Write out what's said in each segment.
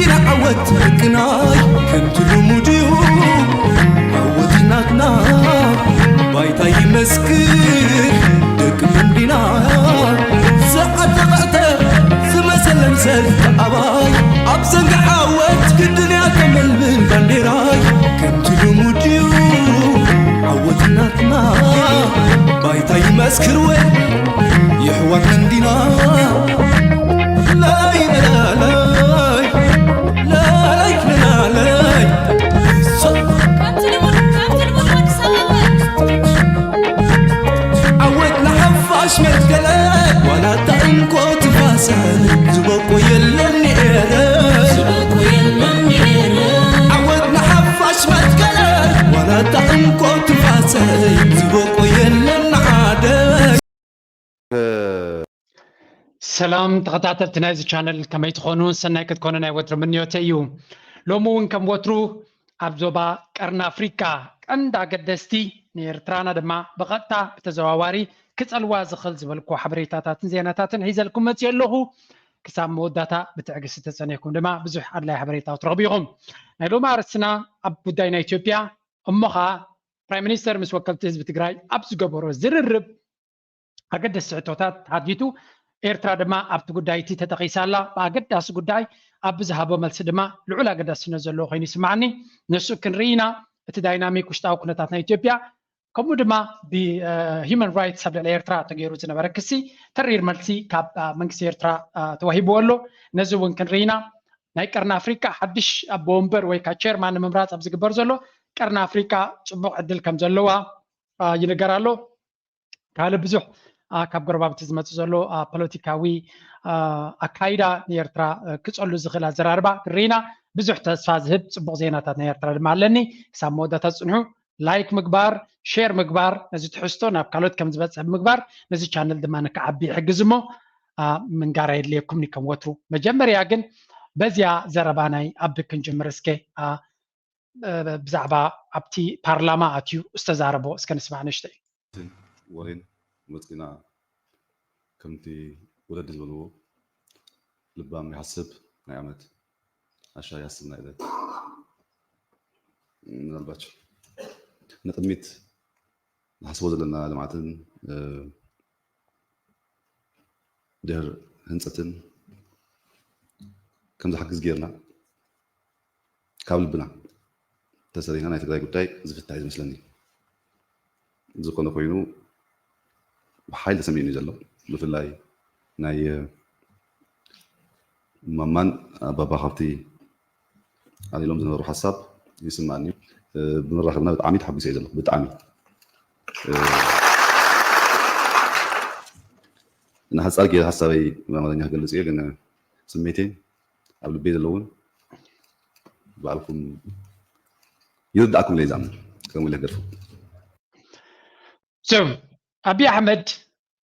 ኢና ዓወት ደቅናይ ከምቲ ልሙድ እዩ። ዓወት ናትና ባይታ ይመስክር ደቂ መንዲና። ዝዓተቐዕተ ዝመሰለን ሰልፊ ኣባይ ኣብ ዘንጊ ዓወት ግድን እያ ተመልምል ባንዴራይ ከምቲ ልሙድ እዩ። ዓወት ናትና ባይታ ይመስክር ወይ የሕዋት መንዲና። ዓወት ንሓፋሽ መትከለ ዋላ እታ እንኮ ትፋሰ ዝበቆ የለን። ዓወት ንሓፋሽ መትከለ ዋላ እታ እንኮ ትፋሰ ዝበቆ የለን። ዓደ ሰላም ተኸታተልቲ ናይዚ ቻነል፣ ከመይ ትኾኑ? ሰናይ ክትኮኑ ናይ ወትሩ ምንዮተ እዩ። ሎሚ እውን ከም ወትሩ ኣብ ዞባ ቀርኒ ኣፍሪካ ቀንዲ ኣገደስቲ ንኤርትራና ድማ ብቐጥታ ብተዘዋዋሪ ክጸልዋ ዝኽእል ዝበልኩ ሓበሬታታትን ዜናታትን ሒዘልኩም መፅእ ኣለኹ። ክሳብ መወዳታ ብትዕግስቲ ተጸኒሕኩም ድማ ብዙሕ ኣድላይ ሓበሬታ ትረኽቡ ኢኹም። ናይ ሎሚ ኣርስትና ኣብ ጉዳይ ናይ ኢትዮጵያ እሞ ኸዓ ፕራይም ሚኒስተር ምስ ወከልቲ ህዝቢ ትግራይ ኣብ ዝገበሮ ዝርርብ ኣገደስቲ ሕቶታት ሓቲቱ። ኤርትራ ድማ ኣብቲ ጉዳይ እቲ ተጠቒሳ ኣላ። ብኣገዳሲ ጉዳይ ኣብ ብዝሃቦ መልሲ ድማ ልዑል ኣገዳስነት ዘለዎ ኮይኑ ይስማዓኒ። ንሱ ክንርኢ ኢና። እቲ ዳይናሚክ ውሽጣዊ ኩነታት ናይ ኢትዮጵያ ከምኡ ድማ ብሂማን ራይትስ ኣብ ልዕሊ ኤርትራ ተገይሩ ዝነበረ ክሲ ተሪር መልሲ ካብ መንግስቲ ኤርትራ ተዋሂብዎ ኣሎ። ነዚ እውን ክንርኢ ኢና። ናይ ቀርኒ ኣፍሪቃ ሓድሽ ኣቦ ወንበር ወይ ከዓ ቸርማን ንምምራፅ ኣብ ዝግበር ዘሎ ቀርኒ ኣፍሪቃ ፅቡቕ ዕድል ከም ዘለዋ ይንገር ኣሎ። ካልእ ብዙሕ ካብ ጎረባብቲ ዝመፅእ ዘሎ ፖለቲካዊ ኣካይዳ ንኤርትራ ክፀሉ ዝኽእል ኣዘራርባ ክንርኢ ኢና። ብዙሕ ተስፋ ዝህብ ፅቡቕ ዜናታት ናይ ኤርትራ ድማ ኣለኒ። ክሳብ መወዳእታ ዝፅንሑ ላይክ ምግባር፣ ሼር ምግባር፣ ነዚ ትሕዝቶ ናብ ካልኦት ከም ዝበፅሕ ምግባር፣ ነዚ ቻነል ድማ ንክዓቢ ይሕግዝ እሞ ምንጋር ኣየድልየኩም ከም ወትሩ። መጀመርያ ግን በዚያ ዘረባ ናይ ኣቢ ክንጅምር እስከ። ብዛዕባ ኣብቲ ፓርላማ ኣትዩ ዝተዛረቦ እስከ ንስማዕ ንእሽተይ። ወሬን መፅና ከምቲ ወለዲ ዝበልዎ ልባም ይሓስብ ናይ ዓመት ዓሻ ይሓስብ ናይ ዕለት። ምናልባቸው ንቅድሚት ንሓስቦ ዘለና ልምዓትን ድሕር ህንፀትን ከም ዝሓግዝ ጌርና ካብ ልብና ተሰሪሕና ናይ ትግራይ ጉዳይ ዝፍታ እዩ ዝመስለኒ። ዝኾነ ኮይኑ ብሓይሊ ተሰሚዑኒ ዘሎ ብፍላይ ናይ ማማን ኣባባ ካብቲ ኣልዒሎም ዝነበሩ ሓሳብ ይስማዓኒ። ብምራኸብና ብጣዕሚ ተሓጒሰ እየ ዘለኹ። ብጣዕሚ ንሓፃር ገይረ ሓሳበይ ብኣማርኛ ክገልፅ እየ፣ ግን ስሜተይ ኣብ ልበይ ዘለውን ባዕልኩም ይርዳእኩም ኢለ ዝኣምን ከምኡ ኢለ ክገድፎ። So ኣብይ ኣሕመድ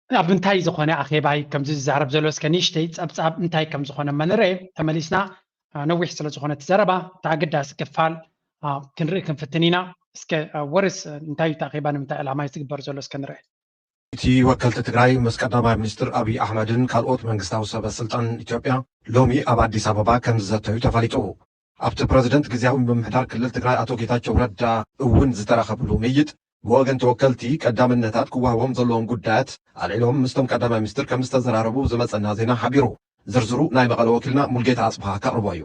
ኣብ እንታይ ዝኾነ ኣኼባይ ከምዚ ዝዛረብ ዘሎ እስከ ንእሽተይ ፀብፃብ እንታይ ከም ዝኾነ መ ንርኤ። ተመሊስና ነዊሕ ስለ ዝኾነ እቲ ዘረባ እቲ ኣገዳሲ ክፋል ክንርኢ ክንፍትን ኢና። እስከ ወርስ እንታይ እዩ እቲ ኣኼባ ንምንታይ ዕላማ እዩ ዝግበር ዘሎ እስከ ንርኤ። እቲ ወከልቲ ትግራይ ምስ ቀዳማይ ሚኒስትር ኣብይ ኣሕመድን ካልኦት መንግስታዊ ሰበ ስልጣን ኢትዮጵያ ሎሚ ኣብ ኣዲስ ኣበባ ከም ዝዘተዩ ተፈሊጡ። ኣብቲ ፕረዚደንት ግዝያዊ ምምሕዳር ክልል ትግራይ ኣቶ ጌታቸው ረዳ እውን ዝተረኸብሉ ምይይጥ ብወገን ተወከልቲ ቀዳምነታት ክወሃቦም ዘለዎም ጉዳያት ኣልዒሎም ምስቶም ቀዳማይ ሚኒስትር ከም ዝተዘራረቡ ዝመፀና ዜና ሓቢሩ። ዝርዝሩ ናይ መቐለ ወኪልና ሙልጌታ ኣፅብሃ ከቕርቦ እዩ።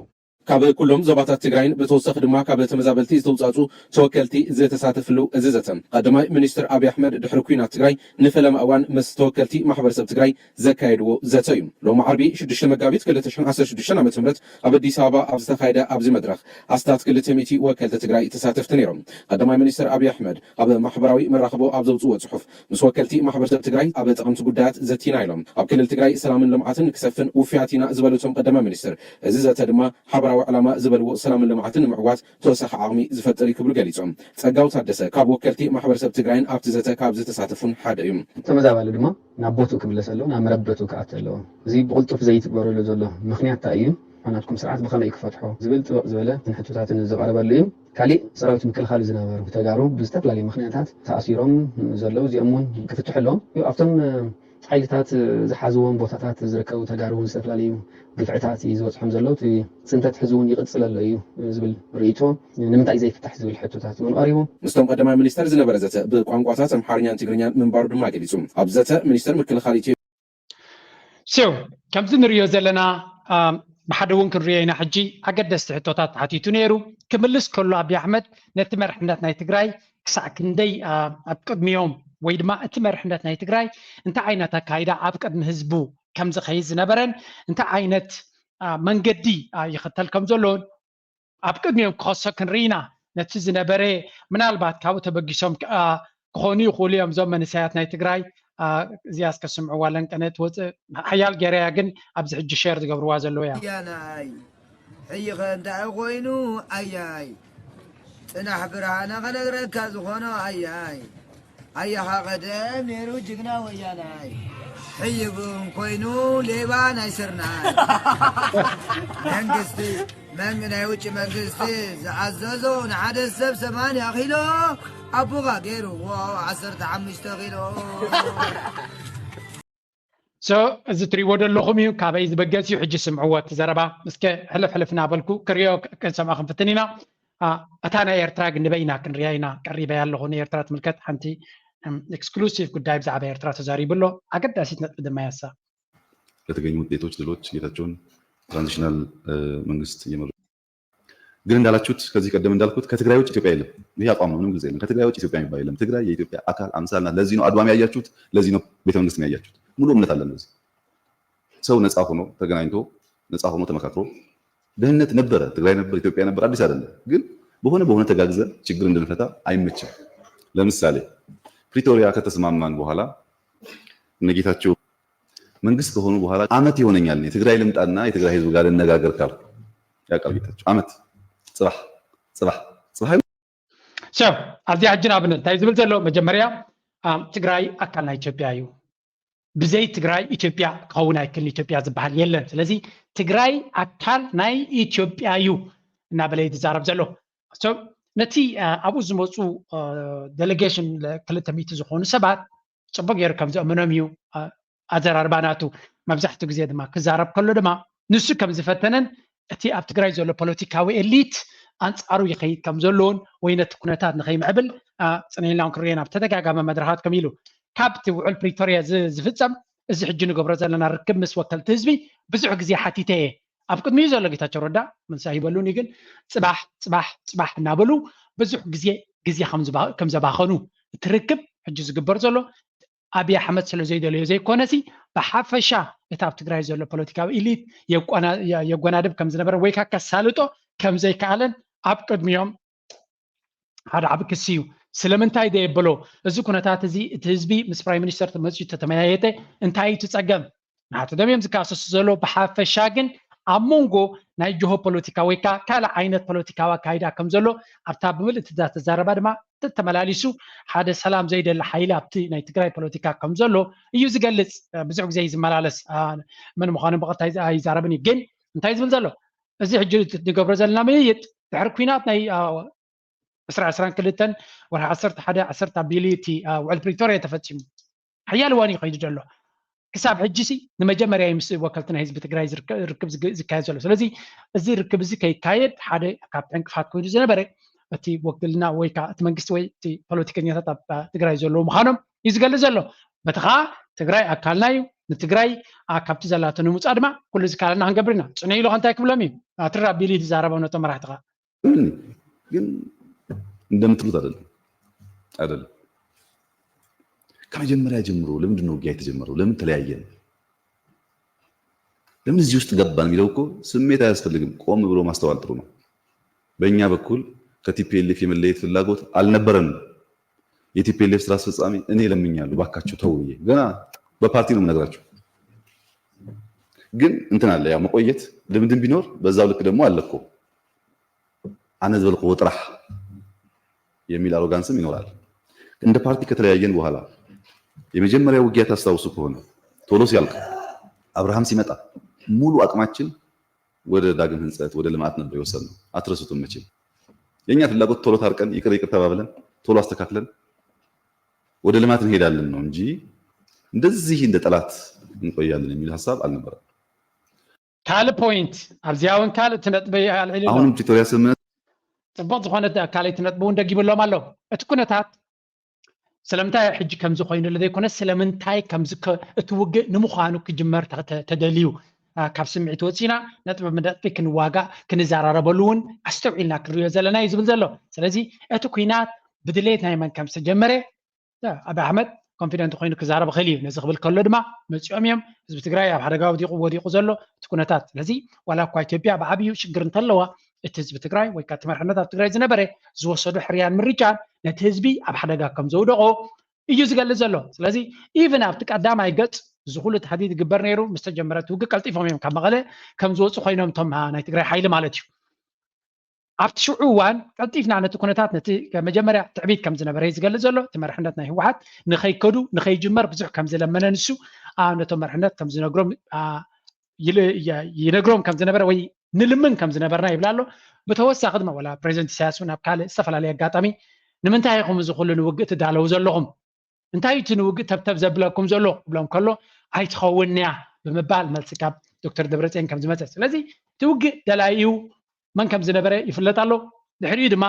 ካብ ኩሎም ዞባታት ትግራይን ብተወሳኺ ድማ ካብ ተመዛበልቲ ዝተውፃፁ ተወከልቲ ዝተሳተፍሉ እዚ ዘተ ቀዳማይ ሚኒስትር ኣብይ ኣሕመድ ድሕሪ ኩናት ትግራይ ንፈለማ እዋን ምስ ተወከልቲ ማሕበረሰብ ትግራይ ዘካየድዎ ዘተ እዩ። ሎሚ ዓርቢ ሽዱሽተ መጋቢት ክልተ ሽሕን ዓሰርተ ሽዱሽተን ዓመተ ምህረት ኣብ ኣዲስ ኣበባ ኣብ ዝተኻየደ ኣብዚ መድረኽ ኣስታት ክልተ ሚእቲ ወከልቲ ትግራይ ተሳተፍቲ ነይሮም። ቀዳማይ ሚኒስትር ኣብይ ኣሕመድ ኣብ ማሕበራዊ መራኽቦ ኣብ ዘውፅዎ ፅሑፍ ምስ ወከልቲ ማሕበረሰብ ትግራይ ኣብ ጠቐምቲ ጉዳያት ዘቲና ኢሎም። ኣብ ክልል ትግራይ ሰላምን ልምዓትን ክሰፍን ውፍያት ኢና ዝበሉ እቶም ቀዳማይ ሚኒስትር እዚ ዘተ ድማ ሓበራዊ ዕላማ ዝበልዎ ሰላምን ልምዓትን ንምዕዋት ተወሳኺ ዓቕሚ ዝፈጥር እዩ ክብሉ ገሊፆም። ፀጋው ታደሰ ካብ ወከልቲ ማሕበረሰብ ትግራይን ኣብቲ ዘተ ካብ ዝተሳተፉን ሓደ እዩ። ተመዛባሊ ድማ ናብ ቦትኡ ክምለስ ኣለዎ፣ ናብ መረበቱ ክኣቱ ኣለዎ። እዚ ብቕልጡፍ ዘይትግበረሉ ዘሎ ምኽንያት እንታይ እዩ? ናትኩም ስርዓት ብኸመይ ክፈትሖ ዝብል ጥብቕ ዝበለ ሕቶታትን ዝቐረበሉ እዩ። ካሊእ ሰራዊት ምክልኻል ዝነበሩ ተጋሩ ብዝተፈላለዩ ምኽንያታት ተኣሲሮም ዘለዉ እዚኦም እውን ክፍትሑ ኣለዎም። ኣብቶም ሓይልታት ዝሓዝዎም ቦታታት ዝርከቡ ተጋሩ እውን ዝተፈላለዩ ግፍዕታት እዩ ዝበፅሖም ዘለዉ። እቲ ፅንተት ሕዚ እውን ይቕፅል ኣሎ እዩ ዝብል ርእይቶ፣ ንምንታይ ዘይፍታሕ ዝብል ሕቶታት እውን ቀሪቡ። ምስቶም ቀዳማይ ሚኒስተር ዝነበረ ዘተ ብቋንቋታት ኣምሓርኛን ትግርኛን ምንባሩ ድማ ገሊጹ። ኣብ ዘተ ሚኒስተር ምክልኻል ኢትዮ So ከምዚ ንሪኦ ዘለና ብሓደ እውን ክንሪኦ ኢና። ሕጂ ኣገደስቲ ሕቶታት ተሓቲቱ ነይሩ። ክምልስ ከሎ ኣብይ ኣሕመድ ነቲ መርሕነት ናይ ትግራይ ክሳዕ ክንደይ ኣብ ቅድሚኦም ወይ ድማ እቲ መርሕነት ናይ ትግራይ እንታይ ዓይነት ኣካይዳ ኣብ ቅድሚ ህዝቡ ከም ዝኸይድ ዝነበረን እንታይ ዓይነት መንገዲ ይኽተል ከም ዘሎን ኣብ ቅድሚኦም ክኸሶ ክንርኢ ኢና። ነቲ ዝነበረ ምናልባት ካብኡ ተበጊሶም ከዓ ክኾኑ ይኽእሉ እዮም እዞም መንእሰያት ናይ ትግራይ። እዚኣ እስከ ስምዕዋ ለንቀነ ትወፅእ ሓያል ገይረያ ግን ኣብዚ ሕጂ ሸር ዝገብርዋ ዘለዉ እያ። ወያናይ ሕይኸ እንታይ ኮይኑ ኣያይ ጽናሕ ብርሃነ ከነግረካ ዝኾኖ ኣያይ ኣያኻ ቀደም ነይሩ ጅግና ወያናይ ሕይጉን ኮይኑ ሌባ ናይ ስርናይ መንግስቲ መንግ ናይ ውጭ መንግስቲ ዝኣዘዞ ንሓደ ሰብ ሰማንያ ኪሎ ኣቦኻ ገይርዎ ዓሰርተ ሓሙሽተ ኪሎ so እዚ ትሪእዎ ዘለኹም እዩ ካበይ ዝበገስ እዩ ሕጂ ስምዕዎ እቲ ዘረባ እስከ ሕልፍ ሕልፍ እናበልኩ ክሪኦ ክንሰምዖ ክንፍትን ኢና እታ ናይ ኤርትራ ግን ንበይና ክንሪያ ኢና ቀሪበያ ኣለኹ ንኤርትራ ትምልከት ሓንቲ exclusive ጉዳይ ብዛዕባ ኤርትራ ተዛሪቡ ኣሎ ኣገዳሲት ነጥቢ ድማ ያሳ ለተገኙ ውጤቶች ድሎች ጌታቸውን transitional መንግስት እየመሩ ግን እንዳላችሁት ከዚህ ቀደም እንዳልኩት ከትግራይ ውጭ ኢትዮጵያ የለም። ይህ አቋም ነው፣ ምንም ግልጽ የለም። ከትግራይ ውጭ ኢትዮጵያ የሚባል የለም። ትግራይ የኢትዮጵያ አካል አምሳል ናት። ለዚህ ነው አድዋም ያያችሁት፣ ለዚህ ነው ቤተመንግስት ያያችሁት። ሙሉ እምነት አለን በዚህ። ሰው ነፃ ሆኖ ተገናኝቶ ነፃ ሆኖ ተመካክሮ ደህንነት ነበረ፣ ትግራይ ነበር፣ ኢትዮጵያ ነበር፣ አዲስ አይደለም። ግን በሆነ በሆነ ተጋግዘን ችግር እንድንፈታ አይመችም። ለምሳሌ ፕሪቶሪያ ከተስማማን በኋላ እነ ጌታቸው መንግስት ከሆኑ በኋላ አመት ይሆነኛል እኔ ትግራይ ልምጣና የትግራይ ህዝብ ጋር ልነጋገር ካልኩ ያውቃል ጌታቸው አመት ጽባሕ ጽባሕ ጽባሕ so ኣብዚኣ ሕጂ ንኣብነት እንታይ ዝብል ዘሎ መጀመርያ ትግራይ ኣካል ናይ ኢትዮጵያ እዩ ብዘይ ትግራይ ኢትዮጵያ ክኸውን ኣይክልን ኢትዮጵያ ዝበሃል የለን ስለዚ ትግራይ ኣካል ናይ ኢትዮጵያ እዩ እናበለ እዩ ዝዛረብ ዘሎ ነቲ ኣብኡ ዝመፁ delegation ክልተ ሚእቲ ዝኾኑ ሰባት ፅቡቅ ገይሩ ከም ዘእምኖም እዩ ኣዘራርባ ናቱ መብዛሕትኡ ግዜ ድማ ክዛረብ ከሎ ድማ ንሱ ከም ዝፈተነን እቲ ኣብ ትግራይ ዘሎ ፖለቲካዊ ኤሊት ኣንፃሩ ይኸይድ ከም ዘለዎን ወይ ነቲ ኩነታት ንኸይምዕብል ፅንኢልና እውን ክርእየና ብተደጋጋሚ መድረኻት ከም ኢሉ ካብቲ ውዕል ፕሪቶርያ ዝፍፀም እዚ ሕጂ ንገብሮ ዘለና ርክብ ምስ ወከልቲ ህዝቢ ብዙሕ ግዜ ሓቲተ እየ ኣብ ቅድሚኡ ዘሎ ጌታቸው ረዳ መልሲ ኣይበሉን እዩ ግን ፅባሕ ፅባሕ ፅባሕ እናበሉ ብዙሕ ግዜ ግዜ ከም ዘባኸኑ እቲ ርክብ ሕጂ ዝግበር ዘሎ ኣብይ ኣሕመድ ስለ ዘይደለዮ ዘይኮነሲ ብሓፈሻ እቲ ኣብ ትግራይ ዘሎ ፖለቲካዊ ኢሊት የጓናድብ ከም ዝነበረ ወይ ከዓ ከሳልጦ ከም ዘይከኣለን ኣብ ቅድሚኦም ሓደ ዓቢ ክሲ እዩ። ስለምንታይ ደየበሎ እዚ ኩነታት እዚ እቲ ህዝቢ ምስ ፕራይም ሚኒስተር መፅዩ ተተመያየጠ እንታይ እዩ እቲ ፀገም? ናቱ ደም እዮም ዝካሰሱ ዘሎ ብሓፈሻ ግን ኣብ መንጎ ናይ ጅሆ ፖለቲካ ወይ ከዓ ካልእ ዓይነት ፖለቲካዊ ኣካይዳ ከም ዘሎ ኣብታ ብምልእቲ እዛ ተዛረባ ድማ ተመላሊሱ ሓደ ሰላም ዘይደሊ ሓይሊ ኣብቲ ናይ ትግራይ ፖለቲካ ከም ዘሎ እዩ ዝገልፅ። ብዙሕ ግዜ እዩ ዝመላለስ። መን ምዃኑ ብቐጥታ ኣይዛረብን እዩ። ግን እንታይ ዝብል ዘሎ እዚ ሕጂ ንገብሮ ዘለና ምይይጥ ድሕሪ ኲናት ናይ ዕስራ ዕስራን ክልተን ወርሒ ዓሰርተ ሓደ ዓሰርተ ኣቢሉ እቲ ውዕል ፕሪቶርያ ተፈፂሙ ሓያል እዋን እዩ ከይዱ ዘሎ። ክሳብ ሕጂ ሲ ንመጀመርያ እዩ ምስ ወከልቲ ናይ ህዝቢ ትግራይ ርክብ ዝካየድ ዘሎ። ስለዚ እዚ ርክብ እዚ ከይካየድ ሓደ ካብቲ ዕንቅፋት ኮይኑ ዝነበረ እቲ ወክልና ወይ ከዓ እቲ መንግስቲ ወይ እቲ ፖለቲከኛታት ኣብ ትግራይ ዘለዉ ምዃኖም እዩ ዝገልፅ ዘሎ። በቲ ከዓ ትግራይ ኣካልና እዩ። ንትግራይ ካብቲ ዘላቶ ንምውፃእ ድማ ኩሉ ዝካለና ክንገብር ኢና። ፅነ ኢሉ እንታይ ክብሎም እዩ? ትራ ቢሊ ዝዛረቦም ነቶም መራሕቲ ከዓ ግን እንደምትሉት አይደለም አይደለም። ከመጀመሪያ ጀምሮ ለምንድን ነው ውጊያ የተጀመረው? ለምን ተለያየን? ለምን እዚህ ውስጥ ገባን የሚለው እኮ ስሜት አያስፈልግም። ቆም ብሎ ማስተዋል ጥሩ ነው። በእኛ በኩል ከ ቲ ፒ ኤል ኤፍ የመለየት ፍላጎት አልነበረንም። የ ቲ ፒ ኤል ኤፍ ስራ አስፈጻሚ እኔ ለምኛለሁ፣ እባካችሁ ተው ብዬ ገና በፓርቲ ነው የምነግራችሁ። ግን እንትን አለ ያው መቆየት ልምድም ቢኖር በዛው ልክ ደግሞ አለ እኮ አነ ዝበልክዎ ጥራሕ የሚል አሮጋንስም ይኖራል። እንደ ፓርቲ ከተለያየን በኋላ የመጀመሪያ ውጊያ ታስታውሱ ከሆነ ቶሎ ሲያልቅ አብርሃም ሲመጣ ሙሉ አቅማችን ወደ ዳግም ህንጸት ወደ ልማት ነበር የወሰድነው። አትረሱትም መቼም። የኛ ፍላጎት ቶሎ ታርቀን ይቅር ይቅር ተባብለን ቶሎ አስተካክለን ወደ ልማት እንሄዳለን ነው እንጂ እንደዚህ እንደ ጠላት እንቆያለን የሚል ሀሳብ አልነበረም። ካልእ ፖይንት ኣብዚኣ እውን ካልእ እቲ ነጥቢ ኣልዒሉ ኣሎ። አሁንም ፕሪቶሪያ ስምምነት ፅቡቅ ዝኾነ ካልኣይቲ ነጥቢ እውን ደጊምሎም ኣሎ። እቲ ኩነታት ስለምንታይ ሕጂ ከምዚ ኮይኑሉ ዘይኮነ ስለምንታይ ከምዚ ከ- እቲ ውግእ ንምዃኑ ክጅመር ተ- ተ- ተደልዩ አ፣ ካብ ስምዒት ወፂና ነጥቢ ብነጥቢ ክንዋጋእ ክንዘራረበሉ እውን ኣስተውዒልና ክንሪኦ ዘለና እዩ ዝብል ዘሎ። ስለዚ እቲ ኩናት ብድሌት ናይ መን ከም ዝተጀመረ ያ፣ ኣቢ ኣሕመድ ኮንፊደንት ኮይኑ ክዛረብ ይኽእል እዩ። ነዚ ክብል ከሎ ድማ መፂኦም እዮም ህዝቢ ትግራይ ኣብ ሓደጋ ወዲቑ ወዲቑ ዘሎ እቲ ኩነታት። ስለዚ ዋላ እኳ ኢትዮጵያ ብዓብዩ ሽግር እንተለዋ እቲ ህዝቢ ትግራይ ወይ ከዓ እቲ መርሕነት ኣብ ትግራይ ዝነበረ ዝወሰዶ ሕርያን ምርጫን ነቲ ህዝቢ ኣብ ሓደጋ ከም ዘውደቆ እዩ ዝገልጽ ዘሎ። ስለዚ ኢቭን ኣብቲ ቀዳማይ ገጽ እዚ ኩሉ ተሃዲድ ይግበር ነይሩ ምስ ተጀመረ እቲ ውግእ ቀልጢፎም እዮም ካብ መቐለ ከም ዝወፁ ኮይኖም እቶም ናይ ትግራይ ሓይሊ ማለት እዩ። ኣብቲ ሽዑ እዋን ቀልጢፍና ነቲ ኩነታት ነቲ መጀመርያ ትዕቢት ከም ዝነበረ እዩ ዝገልጽ ዘሎ። እቲ መርሕነት ናይ ህወሓት ንኸይከዱ ንኸይጅመር ብዙሕ ከም ዝለመነ ንሱ አ፣ ነቶም መርሕነት ከም ዝነግሮም አ፣ ይል- የ- ይነግሮም ከም ዝነበረ ወይ ንልምን ከም ዝነበርና ይብላ ኣሎ። ብተወሳኺ ድማ ወላ ፕሬዚደንት ኢሳያስ እውን ኣብ ካልእ ዝተፈላለየ ኣጋጣሚ ንምንታይ ኢኹም እዚ ኩሉ ንውግእ ትዳለዉ ዘለኹም? እንታይ እቲ ንውግእ ተብተብ ዘብለኩም ዘሎ ክብሎም ከሎ ኣይትኸውን እያ ብምባል መልሲ ካብ ዶክተር ደብረፅዮን ከም ዝመፀ። ስለዚ እቲ ውግእ ደላይ እዩ መን ከም ዝነበረ ይፍለጥ ኣሎ። ድሕሪኡ ድማ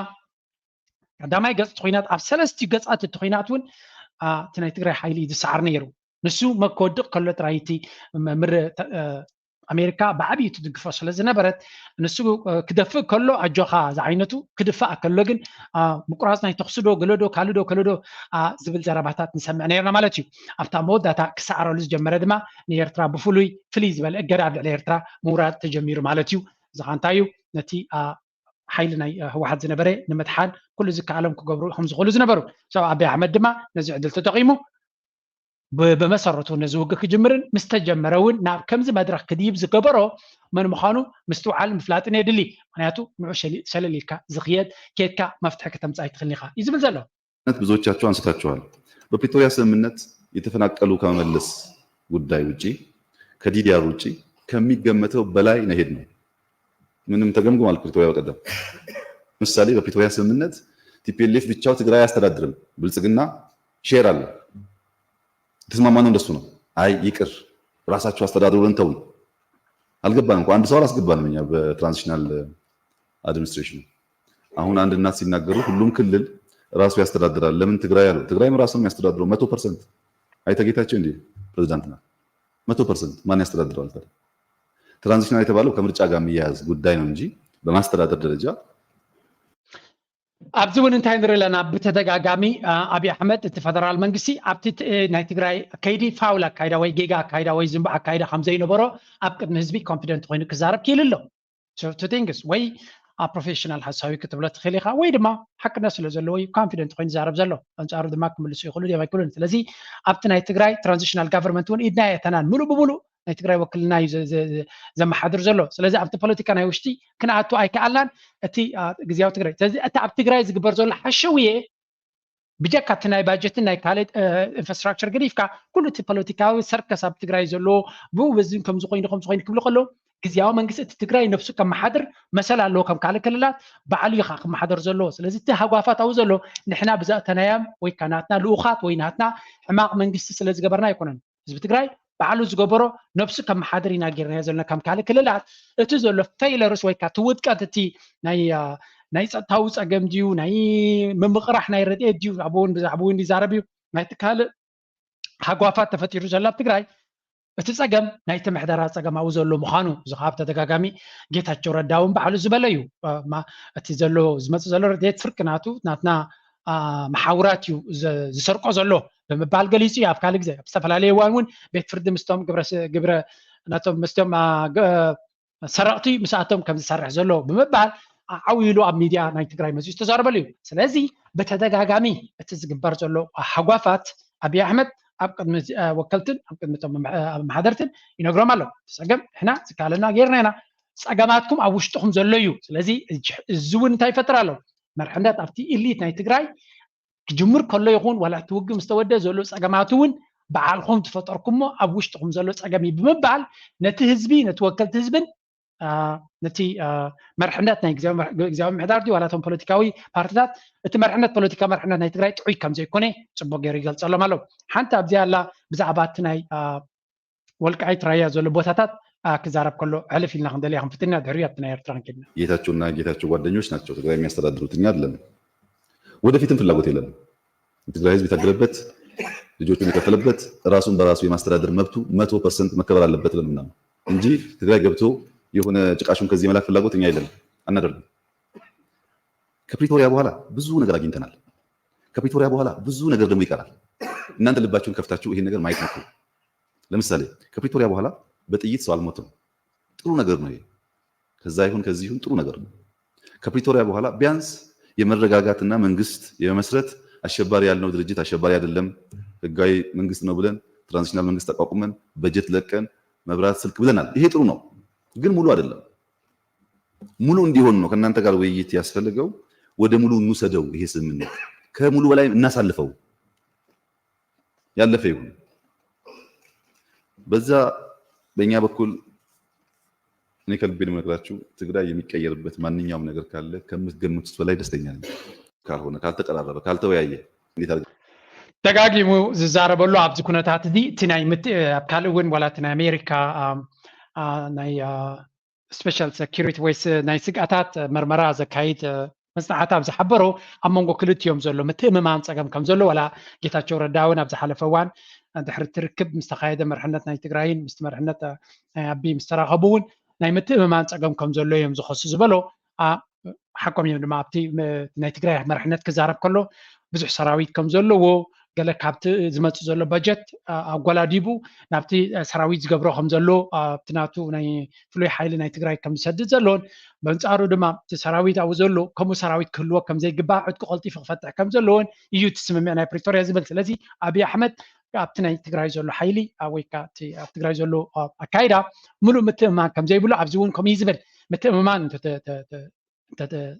ቀዳማይ ገፅ እቲ ኩናት ኣብ ሰለስቲኡ ገፃት እቲ ኩናት እውን አ፣ እቲ ናይ ትግራይ ሓይሊ እዩ ዝሰዓር ነይሩ። ንሱ መከወድቕ ከሎ ጥራይ እቲ ምር ኣሜሪካ ብዓብዪ ትድግፎ ስለ ዝነበረት ንሱ ክደፍእ ከሎ ኣጆኻ ዝዓይነቱ ክድፋእ ከሎ ግን ምቁራፅ ናይ ተኽሲ ዶ ገለዶ ካልዶ ከለዶ ዝብል ዘረባታት ንሰምዕ ነርና ማለት እዩ። ኣብታ መወዳእታ ክሰዓረሉ ዝጀመረ ድማ ንኤርትራ ብፍሉይ ፍልይ ዝበለ እገዳ ኣብ ልዕሊ ኤርትራ ምውራድ ተጀሚሩ ማለት እዩ። እዚ ከዓ እንታይ እዩ? ነቲ ሓይሊ ናይ ህወሓት ዝነበረ ንምድሓን ኩሉ ዝከኣሎም ክገብሩ ከም ዝኽእሉ ዝነበሩ ሰብ ኣቢ ኣሕመድ ድማ ነዚ ዕድል ተጠቒሙ ብመሰረቱ ነዚ ውግእ ክጅምርን ምስ ተጀመረ እውን ናብ ከምዚ መድረኽ ክድይብ ዝገበሮ መን ምዃኑ ምስትውዓል ምፍላጥን የድሊ። ምክንያቱ ንዑ ሸለል ኢልካ ዝኽየድ ኬድካ መፍትሒ ከተምፅእ ኣይትኽእልን ኢኻ እዩ ዝብል ዘሎ። ብዙዎቻችሁ አንስታችኋል። በፕሪቶሪያ ስምምነት የተፈናቀሉ ከመመለስ ጉዳይ ውጪ ከዲዲአር ውጪ ከሚገመተው በላይ ነው የሄድነው። ምንም ተገምግሟል። ፕሪቶሪያ በቀደም ምሳሌ በፕሪቶሪያ ስምምነት ቲፒኤልኤፍ ብቻው ትግራይ አያስተዳድርም፣ ብልጽግና ሼር አለ። የተስማማነው እንደሱ ነው። አይ ይቅር ራሳችሁ አስተዳድሩ ብለን ተውን። አልገባንም እኮ አንድ ሰው አላስገባንም እኛ በትራንዚሽናል አድሚኒስትሬሽኑ። አሁን አንድ እናት ሲናገሩ ሁሉም ክልል ራሱ ያስተዳድራል። ለምን ትግራይ አሉ? ትግራይም ራሱ ነው የሚያስተዳድረው መቶ ፐርሰንት። አይተ ጌታቸው እንዴ ፕሬዚዳንት ናት? መቶ ፐርሰንት ማን ያስተዳድረዋል ታዲያ? ትራንዚሽናል የተባለው ከምርጫ ጋር የሚያያዝ ጉዳይ ነው እንጂ በማስተዳደር ደረጃ ኣብዚ እውን እንታይ ንርኢ ኣለና? ብተደጋጋሚ ኣቢ ኣሕመድ እቲ ፈደራል መንግስቲ ኣብቲ ናይ ትግራይ ከይዲ ፋውል ኣካይዳ ወይ ጌጋ ኣካይዳ ወይ ዝንባዕ ኣካይዳ ከም ዘይነበሮ ኣብ ቅድሚ ህዝቢ ኮንፊደንት ኮይኑ ክዛረብ ክኢሉ ኣሎ። ቱ ቲንግስ ወይ ፕሮፌሽናል ሓሳዊ ክትብሎ ትኽእል ኢኻ ወይ ድማ ሓቅነት ስለ ዘለዎ እዩ ኮንፊደንት ኮይኑ ዝዛረብ ዘሎ። ኣንፃሩ ድማ ክምልሱ ይኽእሉ ድዮም ኣይክእሉን። ስለዚ ኣብቲ ናይ ትግራይ ትራንዚሽናል ጋቨርንመንት እውን ኢድና የተናን ሙሉእ ብሙሉእ ናይ ትግራይ ወክልና እዩ ዘመሓድር ዘሎ። ስለዚ ኣብቲ ፖለቲካ ናይ ውሽጢ ክንኣቱ ኣይከኣልናን። እቲ ግዝያዊ ትግራይ ስለዚ እቲ ኣብ ትግራይ ዝግበር ዘሎ ሓሸውየ ብጀካ እቲ ናይ ባጀትን ናይ ካልእ ኢንፍራስትራክቸር ገዲፍካ ኩሉ እቲ ፖለቲካዊ ሰርከስ ኣብ ትግራይ ዘለዎ ብኡ በዚ ከምዚ ኮይኑ ከምዚ ኮይኑ ክብሉ ከለዉ ግዝያዊ መንግስቲ እቲ ትግራይ ነብሱ ከመሓድር መሰል ኣለዎ ከም ካልእ ክልላት ባዕሉ እዩ ከዓ ክመሓደር ዘለዎ። ስለዚ እቲ ሃጓፋት ኣብኡ ዘሎ ንሕና ብዘእተናዮም ወይ ከዓ ናትና ልኡኻት ወይ ናትና ሕማቕ መንግስቲ ስለ ዝገበርና ኣይኮነን። ህዝቢ ትግራይ ባዕሉ ዝገበሮ ነብሱ ከመሓድር ኢና ጌርናዮ ዘለና ከም ካልእ ክልላት። እቲ ዘሎ ፌይለርስ ወይ ከዓ እቲ ውድቀት እቲ ናይ ጸጥታዊ ጸገም ድዩ ናይ ምምቕራሕ ናይ ረድኤት ድዩ ኣብኡ እውን ብዛዕባኡ እውን ይዛረብ እዩ። ናይቲ ካልእ ሃጓፋት ተፈጢሩ ዘሎ ኣብ ትግራይ እቲ ጸገም ናይቲ ምሕደራ ጸገም ኣብኡ ዘሎ ምዃኑ እዚ ከዓ ብተደጋጋሚ ጌታቸው ረዳ እውን ባዕሉ ዝበለ እዩ። እቲ ዘሎ ዝመፅእ ዘሎ ረድኤት ፍርቂ ናቱ ናትና መሓውራት እዩ ዝሰርቆ ዘሎ ብምባል ገሊፁ እዩ። ኣብ ካልእ ግዜ ኣብ ዝተፈላለየ እዋን እውን ቤት ፍርዲ ምስቶም ግብረ ናቶም ምስቶም ሰረቕቲ ምስኣቶም ከም ዝሰርሕ ዘሎ ብምባል ዓው ኢሉ ኣብ ሚድያ ናይ ትግራይ መፂኡ ዝተዛረበሉ እዩ። ስለዚ ብተደጋጋሚ እቲ ዝግበር ዘሎ ሃጓፋት ኣብይ ኣሕመድ ኣብ ቅድሚ ወከልትን ኣብ ቅድሚ ኣመሓደርትን ይነግሮም ኣሎ። ጸገም ንሕና ዝከኣለና ጌርና ኢና። ጸገማትኩም ኣብ ውሽጥኹም ዘሎ እዩ። ስለዚ እዚ እውን እንታይ ይፈጥር ኣሎ? መርሕነት ኣብቲ ኢሊት ናይ ትግራይ ክጅምር ከሎ ይኹን ዋላ እቲ ውግእ ምስ ተወደ ዘሎ ጸገማት እውን በዓልኹም ዝፈጠርኩሞ ኣብ ውሽጥኹም ዘሎ ጸገም እዩ ብምባል ነቲ ህዝቢ ነቲ ወከልቲ ህዝብን ነቲ መርሕነት ናይ ግዜያዊ ምምሕዳር ድዩ ዋላ እቶም ፖለቲካዊ ፓርትታት፣ እቲ መርሕነት፣ ፖለቲካ መርሕነት ናይ ትግራይ ጥዑይ ከም ዘይኮነ ጽቡቕ ገይሩ ይገልጸሎም ኣሎ። ሓንቲ ኣብዚኣ ኣላ፣ ብዛዕባ እቲ ናይ ወልቃይት ራያ ዘሎ ቦታታት ክዛረብ ከሎ ሕልፍ ኢልና ክንደልያ ክንፍትን ኢና፣ ድሕሪኡ ኣብቲ ናይ ኤርትራ ክንከይድ ኢና። ጌታቸውና ጌታቸው ጓደኞች ናቸው ትግራይ የሚያስተዳድሩት፣ እኛ አይደለንም። ወደፊትም ፍላጎት የለንም። የትግራይ ህዝብ የታገለበት፣ ልጆቹን የከፈለበት፣ ራሱን በራሱ የማስተዳደር መብቱ መቶ ፐርሰንት መከበር አለበት ብለን ምናምን እንጂ ትግራይ ገብቶ የሆነ ጭቃሹን ከዚህ የመላክ ፍላጎት እኛ የለንም፣ አናደርግም። ከፕሪቶሪያ በኋላ ብዙ ነገር አግኝተናል። ከፕሪቶሪያ በኋላ ብዙ ነገር ደግሞ ይቀራል። እናንተ ልባችሁን ከፍታችሁ ይሄን ነገር ማየት ሞክሩ። ለምሳሌ ከፕሪቶሪያ በኋላ በጥይት ሰው አልሞተም። ጥሩ ነገር ነው ይሄ። ከዛ ይሁን ከዚህ ይሁን ጥሩ ነገር ነው። ከፕሪቶሪያ በኋላ ቢያንስ የመረጋጋትና መንግስት የመመስረት፣ አሸባሪ ያልነው ድርጅት አሸባሪ አይደለም፣ ህጋዊ መንግስት ነው ብለን ትራንዚሽናል መንግስት አቋቁመን በጀት ለቀን መብራት፣ ስልክ ብለናል። ይሄ ጥሩ ነው፣ ግን ሙሉ አይደለም። ሙሉ እንዲሆን ነው ከእናንተ ጋር ውይይት ያስፈልገው። ወደ ሙሉ እንውሰደው። ይሄ ስምምነት ከሙሉ በላይ እናሳልፈው። ያለፈ ይሁን። በዛ በእኛ በኩል እኔ ከልቤ ነው የምነግራችሁ፣ ትግራይ የሚቀየርበት ማንኛውም ነገር ካለ ከምትገምቱት በላይ ደስተኛ ነኝ። ካልሆነ፣ ካልተቀራረበ፣ ካልተወያየ እንዴት አድርገን ደጋጊሙ ዝዛረበሉ ኣብዚ ኩነታት እዚ እቲ ናይ ምት-፣ ኣብ ካልእ እውን ዋላ እቲ ናይ ኣሜሪካ፣ ኣም፣ ኣ፣ ናይ፣ ኣ፣ ስፔሻል ሴኩሪቲ ወይ ስ-፣ ናይ ስግኣታት መርመራ ዘካይድ፣ እ፣ መጽናዕቲ ኣብ ዝሓበሮ ኣብ መንጎ ክልቲኦም ዘሎ ምትእምማን ጸገም ከም ዘሎ ዋላ ጌታቸው ረዳ እውን ኣብ ዝሓለፈ እዋን፣ እ፣ ድሕሪ እቲ ርክብ ምስ ተኻየደ መርሕነት ናይ ትግራይን ምስቲ መርሕነት፣ እ፣ ናይ ኣቢ ምስ ተራኸቡ እውን ናይ ምትእምማን ጸገም ከም ዘሎ እዮም ዝኸሱ ዝበሎ። ኣ፣ ሓቆም እዮም ድማ ኣብቲ ም-፣ ናይ ትግራይ መርሕነት ክዛረብ ከሎ ብዙሕ ሰራዊት ከም ዘለዎ፣ ገለ ካብቲ ዝመጽእ ዘሎ በጀት፣ ኣ፣ ኣጓላዲቡ ናብቲ፣ እ፣ ሰራዊት ዝገብሮ ከም ዘሎ፣ ኣብቲ ናቱ ናይ ፍሉይ ሓይሊ ናይ ትግራይ ከም ዝሰድድ ዘለዎን፣ በንጻሩ ድማ እቲ ሰራዊት ኣብኡ ዘሎ ከምኡ ሰራዊት ክህልዎ ከም ዘይግባእ፣ ዕጥቁ ቀልጢፉ ክፈትሕ ከም ዘለዎን እዩ እቲ ስምምዕ ናይ ፕሪቶርያ ዝብል። ስለዚ ኣብይ ኣሕመድ ኣብቲ ናይ ትግራይ ዘሎ ሓይሊ፣ ኣ፣ ወይ ከኣ እቲ ኣብ ትግራይ ዘሎ፣ ኣ፣ ኣካይዳ ምሉእ ምትእምማን ከም ዘይብሉ ኣብዚ እውን ከምኡ እዩ ዝብል። ምትእምማን እንተ-፣ ተ-፣ ተ-፣ ተ-፣ እንተ-፣ ተ-፣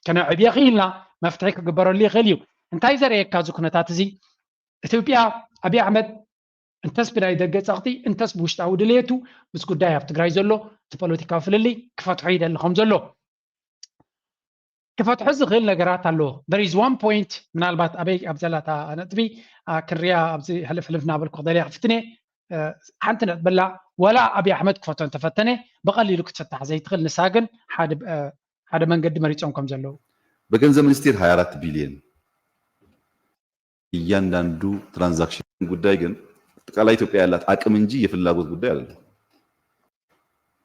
ከነዕብዮ ክኢልና መፍትሒ ክግበረሉ ይኽእል እዩ። እንታይ ዘርእየካ እዚ ኩነታት እዚ? ኢትዮጵያ፣ ኣብይ ኣሕመድ እንተስ ብናይ ደገ ጸቕጢ እንተስ ብውሽጣዊ ድልየቱ ምስ ጉዳይ ኣብ ትግራይ ዘሎ እቲ ፖለቲካዊ ፍልልይ ክፈትሖ ይደሊ ከም ዘሎ። ክፈትሖ ዝኽእል ነገራት ኣለዎ። There is one point፣ ምናልባት ኣበይ ኣብ ዘላታ ነጥቢ፣ ኣ፣ ክንሪኣ ኣብዚ ሕልፍ ሕልፍ እናበልኩ ክደልያ ክፍትን እየ። እ፣ ሓንቲ ነጥቢ ኣላ፣ ዋላ ኣብይ ኣሕመድ ክፈቶ እንተፈተነ ብቐሊሉ ክትፍታሕ ዘይትኽእል፣ ንሳ ግን ሓደ፣ እ፣ ሓደ መንገዲ መሪጾም ከም ዘለዉ። በገንዘብ ሚኒስቴር ሃያ አራት ቢሊዮን እያንዳንዱ ትራንዛክሽን ጉዳይ ግን አጠቃላይ ኢትዮጵያ ያላት አቅም እንጂ የፍላጎት ጉዳይ አይደለም።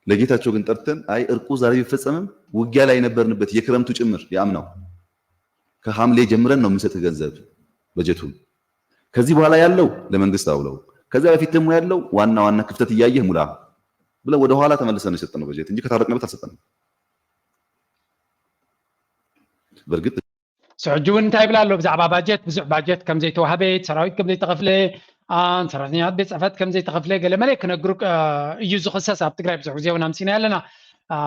ለጌታቸው ግን ጠርተን አይ እርቁ ዛሬ ቢፈጸምም ውጊያ ላይ የነበርንበት የክረምቱ ጭምር የአምናው ከሐምሌ ጀምረን ነው የምንሰጥህ ገንዘብ በጀቱን። ከዚህ በኋላ ያለው ለመንግስት አውለው፣ ከዚያ በፊት ደግሞ ያለው ዋና ዋና ክፍተት እያየህ ሙላ ብለን ወደ ኋላ ተመልሰን ነው የሰጠነው በጀት እንጂ ከታረቅንበት አልሰጠንም። በእርግጥ ስዑጂ እውን እንታይ ይብል ኣሎ ብዛዕባ ባጀት? ብዙሕ ባጀት ከም ዘይተዋህበ፣ ሰራዊት ከም ዘይተኸፍለ፣ ኣ፣ ሰራሕተኛታት ቤት ጽሕፈት ከም ዘይተኸፍለ ገለ መለ ክነግሩ፣ እ፣ እዩ ዝኽሰስ። ኣብ ትግራይ ብዙሕ ግዜ እውን ኣምሲና ኣለና። ኣ፣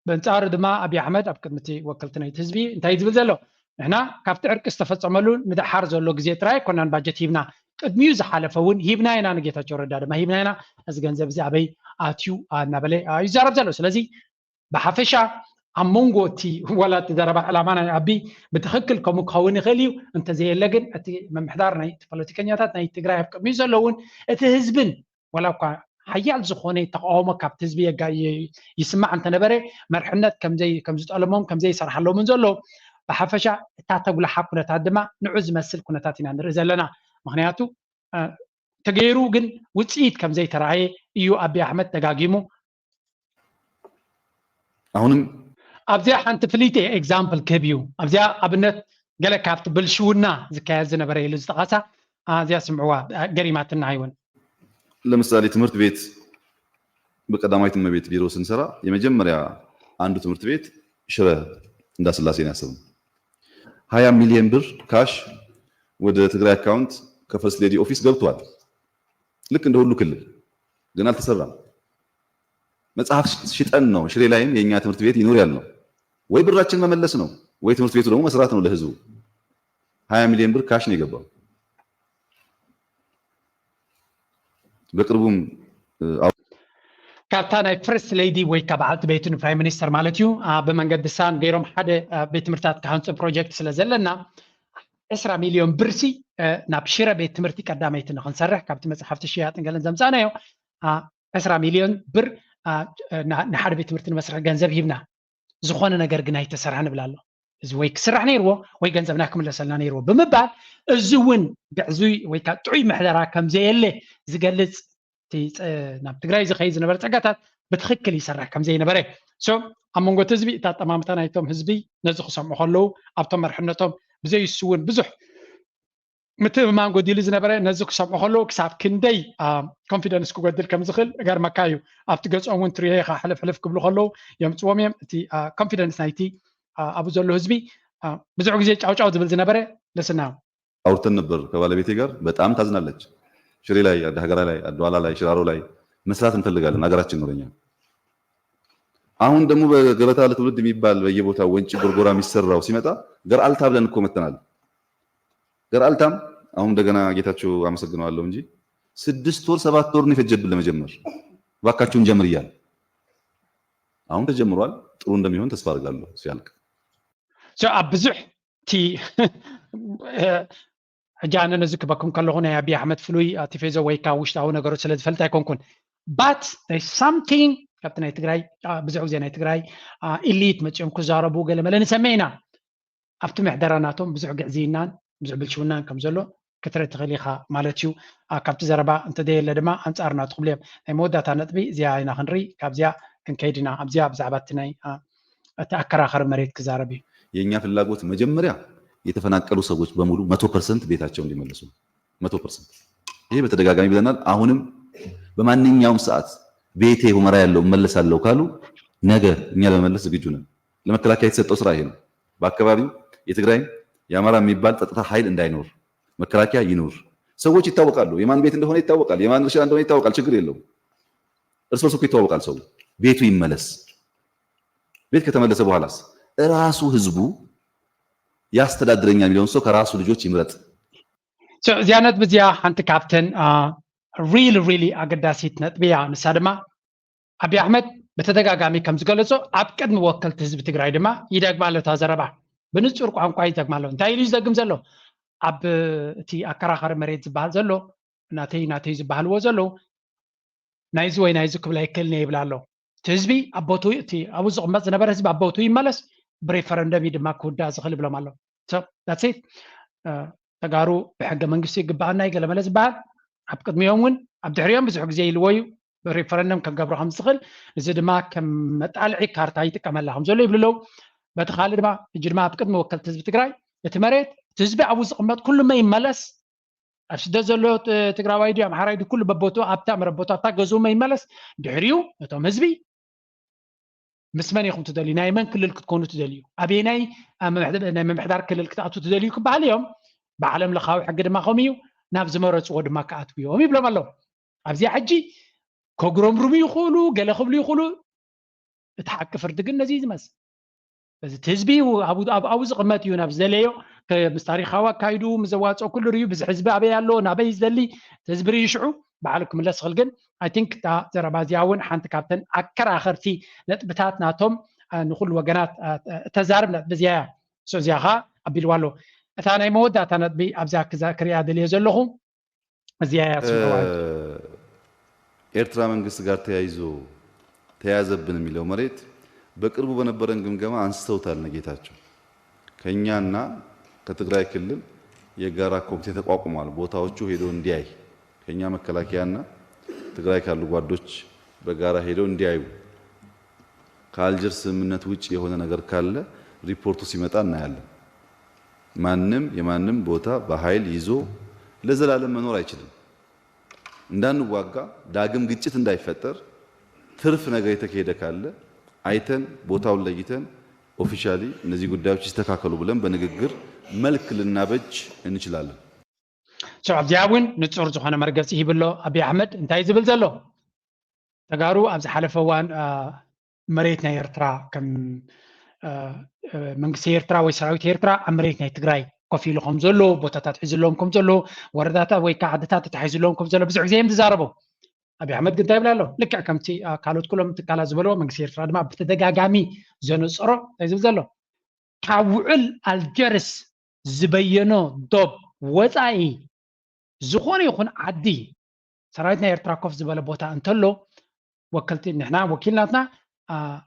በንጻሩ ድማ ኣብይ ኣሕመድ ኣብ ቅድሚ እቲ ወከልቲ ናይቲ ህዝቢ እንታይ እዩ ዝብል ዘሎ? ንሕና ካብቲ ዕርቂ ዝተፈጸመሉ ንደሓር ዘሎ ግዜ ጥራይ ኣይኮናን ባጀት ሂብና፣ ቅድሚኡ ዝሓለፈ እውን ሂብና ኢና፣ ንጌታቸው ረዳ ድማ ሂብና ኢና፣ እዚ ገንዘብ እዚ ኣበይ ኣትዩ፣ ኣ፣ እናበለ፣ ኣ፣ ይዛረብ ዘሎ። ስለዚ ብሓፈሻ ኣብ መንጎ እቲ ዋላ እቲ ዘረባ ዕላማ ናይ ኣቢ ብትኽክል ከምኡ ክኸውን ይኽእል እዩ። እንተዘየለ ግን እቲ ምምሕዳር ናይ ፖለቲከኛታት ናይ ትግራይ ኣብ ቅድሚኡ ዘለውን እቲ ህዝብን ዋላ እኳ ሓያል ዝኾነ ተቃውሞ ካብቲ ህዝቢ የጋ-፣ ይ-፣ ይስማዕ እንተነበረ መርሕነት ከምዘይ-፣ ከምዝጠለሞም ከምዘይሰርሓሎምን ዘሎ ብሓፈሻ እታ ተጉላሓ ኩነታት ድማ ንዑ ዝመስል ኩነታት ኢና ንርኢ ዘለና። ምኽንያቱ እ፣ ተገይሩ ግን ውፅኢት ከም ዘይተረኣየ እዩ ኣቢ ኣሕመድ ደጋጊሙ። አሁንም ኣብዚኣ ሓንቲ ፍልይቲ ኤግዛምፕል ክህብ እዩ። ኣብዚኣ ኣብነት ገለ ካብቲ ብልሽውና ዝካየድ ዝነበረ ኢሉ ዝጠቐሳ፣ ኣ፣ እዚኣ ስምዕዋ፣ ኣ፣ ገሪማትና ይውን። ለምሳሌ ትምህርት ቤት በቀዳማዊት እመቤት ቢሮ ስንሰራ የመጀመሪያ አንዱ ትምህርት ቤት ሽረ እንዳስላሴ ነው ያሰብነው። ሀያ ሚሊዮን ብር ካሽ ወደ ትግራይ አካውንት ከፈርስት ሌዲ ኦፊስ ገብቷል። ልክ እንደ ሁሉ ክልል ግን አልተሰራም። መጽሐፍ ሽጠን ነው ሽሬ ላይም የእኛ ትምህርት ቤት ይኑር ያልነው። ወይ ብራችን መመለስ ነው ወይ ትምህርት ቤቱ ደግሞ መስራት ነው ለህዝቡ። ሀያ ሚሊዮን ብር ካሽ ነው የገባው። በቅርቡም፣ እ፣ አው- ካብታ ናይ ፈርስት ሌዲ ወይ ከዓ በዓልቲ ቤቱ ንፕራይም ሚኒስተር ማለት እዩ፣ ብመንገዲ ሳን ገይሮም ሓደ ቤት ትምህርትታት ክሃንፁ ፕሮጀክት ስለ ዘለና ዕስራ ሚልዮን ብርሲ ናብ ሽረ ቤት ትምህርቲ ቀዳመይቲ ንክንሰርሕ ካብቲ መፅሓፍቲ ሽያጥን ገለን ዘምፃእናዮ ዕስራ ሚልዮን ብር ንሓደ ቤት ትምህርቲ ንመስርሒ ገንዘብ ሂብና። ዝኾነ ነገር ግን ኣይተሰርሐን እብላ ኣሎ። እዚ ወይ ክስራሕ ነይርዎ ወይ ገንዘብና ክምለሰልና ነይርዎ ብምባል፣ እዚ እውን ግዕዙይ ወይ ከዓ ጥዑይ ምሕደራ ከም ዘየለ ዝገልፅ ናብ ትግራይ ዝኸይድ ዝነበረ ፀጋታት ብትኽክል ይሰርሕ ከም ዘይነበረ። ኣብ መንጎ እቲ ህዝቢ እታ ኣጠማምታ ናይቶም ህዝቢ ነዚ ክሰምዑ ከለዉ ኣብቶም መርሕነቶም ብዘይስውን ብዙሕ ምትእምማን ጎዲሉ ዝነበረ ነዚ ክሰምዑ ከለዉ ክሳብ ክንደይ ኮንፊደንስ ክጎድል ከም ዝኽእል እገርመካ እዩ። ኣብቲ ገፆም እውን ትሪኦ ኢኻ ሕልፍ ሕልፍ ክብሉ ከለዉ የምፅዎም እዮም። እቲ ኮንፊደንስ ናይቲ ኣብኡ ዘሎ ህዝቢ ብዙሕ ግዜ ጫውጫው ዝብል ዝነበረ ልስና አውርተን ነበር ከባለቤቴ ጋር። በጣም ታዝናለች። ሽሬ ላይ፣ አዲ ሀገራ ላይ፣ አድዋላ ላይ፣ ሽራሮ ላይ መስራት እንፈልጋለን። ሀገራችን ነው ለኛ። አሁን ደግሞ በገበታ ለትውልድ የሚባል በየቦታው ወንጪ ጎርጎራ የሚሰራው ሲመጣ ገርአልታ ብለን እኮ መተናል። ገርአልታም አሁን እንደገና ጌታቸው አመሰግነዋለሁ እንጂ ስድስት ወር ሰባት ወር ነው የፈጀብን ለመጀመር። እባካችሁን ጀምር እያለ አሁን ተጀምሯል። ጥሩ እንደሚሆን ተስፋ አድርጋለሁ ሲያልቅ። ኣብ ብዙሕ እቲ ሕጂ ኣነ ነዚ ክበኩም ከለኹ ናይ ኣብይ ኣሕመድ ፍሉይ ቲፌዞ ወይ ከዓ ውሽጣዊ ነገሮች ስለ ዝፈልጥ ኣይኮንኩን። But something ካብቲ ናይ ትግራይ ብዙሕ ግዜ ናይ ትግራይ ኢሊት መፂኦም ክዛረቡ ገለመለ ንሰምዕ ኢና። ኣብቲ ምሕደራ ናቶም ብዙሕ ግዕዝይናን ብዙሕ ብልሽውናን ከም ዘሎ ክትርኢ ትኽእል ኢኻ ማለት እዩ። ካብቲ ዘረባ እንተዘየለ ድማ ኣንፃር ናቱ ክብሉ እዮም። ናይ መወዳእታ ነጥቢ እዚኣ ኢና ክንርኢ፣ ካብዚኣ ክንከይድ ኢና። ኣብዚኣ ብዛዕባ እቲ ናይ እቲ ኣከራኸሪ መሬት ክዛረብ እዩ። የእኛ ፍላጎት መጀመሪያ የተፈናቀሉ ሰዎች በሙሉ መቶ ፐርሰንት ቤታቸው እንዲመለሱ ነው። መቶ ፐርሰንት። ይሄ በተደጋጋሚ ብለናል። አሁንም በማንኛውም ሰዓት ቤቴ ሁመራ ያለው እመለሳለሁ ካሉ ነገ እኛ ለመመለስ ዝግጁ ነን። ለመከላከያ የተሰጠው ስራ ይሄ ነው። በአካባቢው የትግራይ የአማራ የሚባል ጸጥታ ኃይል እንዳይኖር መከላከያ ይኑር። ሰዎች ይታወቃሉ። የማን ቤት እንደሆነ ይታወቃል። የማን እርሻ እንደሆነ ይታወቃል። ችግር የለውም። እርስ በርሱ እኮ ይተዋወቃል ሰው። ቤቱ ይመለስ። ቤት ከተመለሰ በኋላስ እራሱ ህዝቡ ያስተዳድረኛል የሚለውን ሰው ከራሱ ልጆች ይምረጥ። እዚኣ ነጥቢ እዚኣ ሓንቲ ካብተን really really ኣገዳሲት ነጥቢ እያ። ንሳ ድማ ኣብይ ኣሕመድ ብተደጋጋሚ ከም ዝገለጾ ኣብ ቅድሚ ወከልቲ ህዝቢ ትግራይ ድማ ይደግማ ኣሎ እታ ዘረባ። ብንጹር ቋንቋ ይደግማ ኣሎ። እንታይ ኢሉ ይደግም ዘሎ? ኣብ እቲ ኣከራኻሪ መሬት ዝበሃል ዘሎ ናተይ ናተይ ዝበሃልዎ ዘለዉ ናይዚ ወይ ናይዚ ክብል ኣይክእልን እየ ይብል ኣሎ። እቲ ህዝቢ ኣብ ቦትኡ እቲ ኣብኡ ዝቕመጥ ዝነበረ ህዝቢ ኣብ ቦትኡ ይመለስ፣ ብሬፈረንደም እዩ ድማ ክውዳእ ዝኽእል ይብሎም ኣሎ። ተጋሩ ብሕገ መንግስቲ ይግባኣና እዩ ገለመለ ዝበሃል ኣብ ቅድሚኦም እውን ኣብ ድሕሪኦም ብዙሕ ግዜ ኢልዎ እዩ። ብሬፈረንደም ከገብሮ ከም ዝኽእል፣ እዚ ድማ ከም መጣልዒ ካርታ ይጥቀመላ ከም ዘሎ ይብሉ ኣለዉ። በቲ ካልእ ድማ ሕጂ ድማ ኣብ ቅድሚ ወከልቲ ህዝቢ ትግራይ እቲ መሬት እቲ ህዝቢ ኣብኡ ዝቕመጥ ኩሉመ ይመለስ፣ ኣብ ስደት ዘሎ ትግራዋይ ድዩ ኣምሓራይ ድዩ ኩሉ በቦቱ ኣብታ መረቦቱ ኣብታ ገዝኡመ ይመለስ። ድሕሪኡ ነቶም ህዝቢ ምስ መን ኢኹም ትደልዩ? ናይ መን ክልል ክትኮኑ ትደልዩ? ኣበየናይ ናይ ምምሕዳር ክልል ክትኣትዉ ትደልዩ ክበሃል እዮም። ብዓለም ለኻዊ ሕጊ ድማ ከምኡ እዩ። ናብ ዝመረፅዎ ድማ ክኣትዉ እዮም ይብሎም ኣለዉ። ኣብዚኣ ሕጂ ከጉረምርሙ ይኽእሉ፣ ገለ ክብሉ ይኽእሉ። እቲ ሓቂ ፍርዲ ግን ነዚ እዩ ዝመስል። እዚ ህዝቢ ኣብኡ ዝቕመጥ እዩ ናብ ዝደለዮ ምስ ታሪኻዊ ኣካይዱ ምስ ዘዋፅኦ ኩሉ ርዩ ብዚ ህዝቢ ኣበይ ኣሎ ናበይ ዝደሊ ህዝቢ ርዩ ሽዑ ባዕሉ ክምለስ ይኽእል። ግን I think እታ ዘረባ እዚኣ እውን ሓንቲ ካብተን ኣከራኸርቲ ነጥብታት ናቶም ንኩሉ ወገናት እተዛርብ ነጥቢ እዚኣ እያ። እዚኣ ከዓ ኣቢልዋ ኣሎ። እታ ናይ መወዳእታ ነጥቢ ኣብዚኣ ክሪኣ ደልየ ዘለኹ እዚኣ እያ። ኤርትራ መንግስት ጋር ተያይዞ ተያዘብን የሚለው መሬት በቅርቡ በነበረን ግምገማ አንስተውታል እነ ጌታቸው። ከኛና ከትግራይ ክልል የጋራ ኮሚቴ ተቋቁሟል። ቦታዎቹ ሄዶ እንዲያይ ከኛ መከላከያና ትግራይ ካሉ ጓዶች በጋራ ሄደው እንዲያዩ ከአልጀርስ ስምምነት ውጭ የሆነ ነገር ካለ ሪፖርቱ ሲመጣ እናያለን። ማንም የማንም ቦታ በኃይል ይዞ ለዘላለም መኖር አይችልም። እንዳንዋጋ ዳግም ግጭት እንዳይፈጠር ትርፍ ነገር የተካሄደ ካለ አይተን ቦታውን ለይተን officially እነዚህ ጉዳዮች ይስተካከሉ ብለን በንግግር መልክ ልናበጅ እንችላለን። ኣብዚኣ እውን ንፁር ዝኾነ መርገፂ ሂብሎ ኣብይ ኣሕመድ እንታይ ዝብል ዘሎ ተጋሩ ኣብ ዝሓለፈ እዋን መሬት ናይ ኤርትራ ከም መንግስቲ ኤርትራ ወይ ሰራዊት ኤርትራ ኣብ መሬት ናይ ትግራይ ኮፍ ኢሉ ከም ዘሎ ቦታታት ሒዝሎም ከም ዘሎ ወረዳታት ወይ ከዓ ዓድታት ተታሒዝሎም ከም ዘሎ ብዙሕ ግዜ እዮም ዝዛረቡ። ኣብይ ኣሕመድ ግን እንታይ ይብል ኣሎ? ልክዕ ከምቲ ካልኦት ኩሎም ትካላት ዝበልዎ፣ መንግስቲ ኤርትራ ድማ ብተደጋጋሚ ዘነፀሮ እንታይ ዝብል ዘሎ? ካብ ውዕል ኣልጀርስ ዝበየኖ ዶብ ወፃኢ ዝኾነ ይኹን ዓዲ ሰራዊት ናይ ኤርትራ ኮፍ ዝበለ ቦታ እንተሎ፣ ወከልቲ ንሕና ወኪል ናትና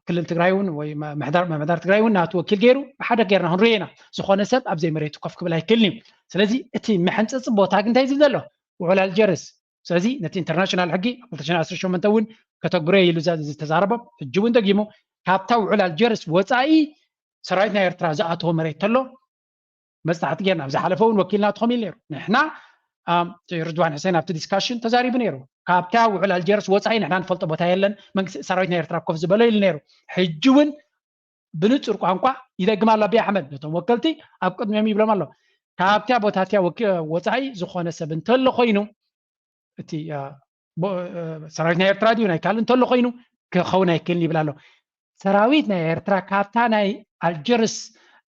ክልል ትግራይ እውን ወይ ምሕዳር ትግራይ እውን ናቱ ወኪል ገይሩ ብሓደ ገይርና ክንሪኦ ኢና። ዝኾነ ሰብ ኣብ ዘይመሬቱ ኮፍ ክብል ኣይክእልን እዩ። ስለዚ እቲ መሐንፀፂ ቦታ ግን እንታይ ዝብል ዘሎ? ውዕል ኣልጀርስ። ስለዚ ነቲ ኢንተርናሽናል ሕጊ ኣብ ክልተ ሽሕን ዓሰርተ ሸሞንተ እውን ከተግብሮ ኢሉ ዝተዛረቦ፣ ሕጂ እውን ደጊሙ ካብታ ውዕል ኣልጀርስ ወፃኢ ሰራዊት ናይ ኤርትራ ዝኣተወ መሬት ተሎ መፅናዕቲ ጌርና፣ ኣብ ዝሓለፈ እውን ወኪል ናትኹም ኢሉ ነይሩ። ንሕና ርድዋን ሕሴን ኣብቲ ዲስካሽን ተዛሪቡ ነይሩ። ካብታ ውዕል ኣልጀርስ ወፃኢ ንሕና ንፈልጦ ቦታ የለን፣ መንግስቲ ሰራዊት ናይ ኤርትራ ኮፍ ዝበሎ ኢሉ ነይሩ። ሕጂ እውን ብንፁር ቋንቋ ይደግም ኣሎ ኣብይ ኣሕመድ ነቶም ወከልቲ ኣብ ቅድሚኦም ይብሎም ኣሎ። ካብታ ቦታ እቲያ ወፃኢ ዝኾነ ሰብ እንተሎ ኮይኑ እቲ ሰራዊት ናይ ኤርትራ ድዩ ናይ ካልእ እንተሎ ኮይኑ ክኸውን ኣይክእልን ይብል ኣሎ። ሰራዊት ናይ ኤርትራ ካብታ ናይ ኣልጀርስ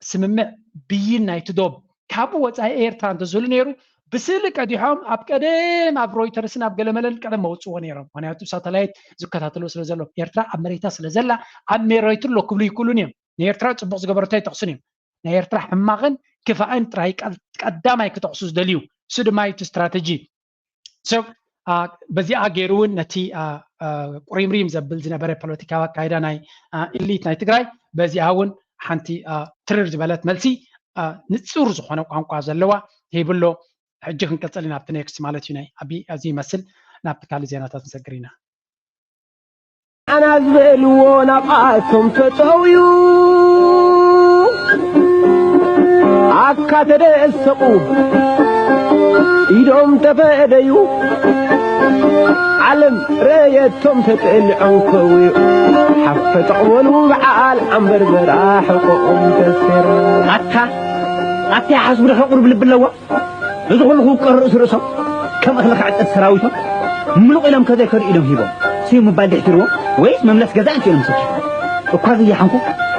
ስምምዕ ብይን ናይቲ ዶብ ካብኡ ወፃኢ ኤርትራ እንተዝህሉ ነይሩ ብስእሊ ቀዲሖም ኣብ ቀደም ኣብ ሮይተርስን ኣብ ገለመለን ቀደም መውፅዎ ነይሮም። ምክንያቱ ሳተላይት ዝከታተልዎ ስለ ዘሎ ኤርትራ ኣብ መሬታ ስለ ዘላ ኣብ መሬቱ ኣሎ ክብሉ ይክእሉን እዮም። ንኤርትራ ፅቡቅ ዝገበረቶ ኣይጠቕሱን እዮም። ናይ ኤርትራ ሕማቕን ክፋእን ጥራይ ቀዳማይ ክጠቕሱ ዝደልዩ። እሱ ድማ እቲ ስትራተጂ። በዚኣ ገይሩ እውን ነቲ ቁሪምሪም ዘብል ዝነበረ ፖለቲካዊ ኣካይዳ ናይ ኢሊት ናይ ትግራይ በዚኣ እውን ሓንቲ ትርር ዝበለት መልሲ ንፁር ዝኾነ ቋንቋ ዘለዋ ሂብሎ። ሕጂ ክንቀፅል ኢና ኣብቲ ኔክስት ማለት እዩ። ናይ ኣቢ ኣብዚ ይመስል። ናብቲ ካልእ ዜናታት ንሰግር ኢና። ኣና ዝበልዎ ናብኣቶም ተጠውዩ ኣካ ተደሰቑ ኢዶም ተፈደዩ ዓለም ረየቶም ተጠልዖም ከውዩ ሓፈጠቕ በሉ በዓል ዓንበርበራ ሕቆኦም ተሰሩ ኣታ ኣታ ሓስቡ ዶ ሕቑር ብልቢ ኣለዋ እዚ ኩሉ ክውቀር ርእሲ ርእሶም ከም እኽሊ ክዕጠት ሰራዊቶም ምሉቕ ኢሎም ከዘይከዱ ኢዶም ሂቦም ስዩ ምባል ድሕትርዎ ወይስ መምለስ ገዛ እንት ኢሎም ሰኪፎም እኳ ዘየሓንኩ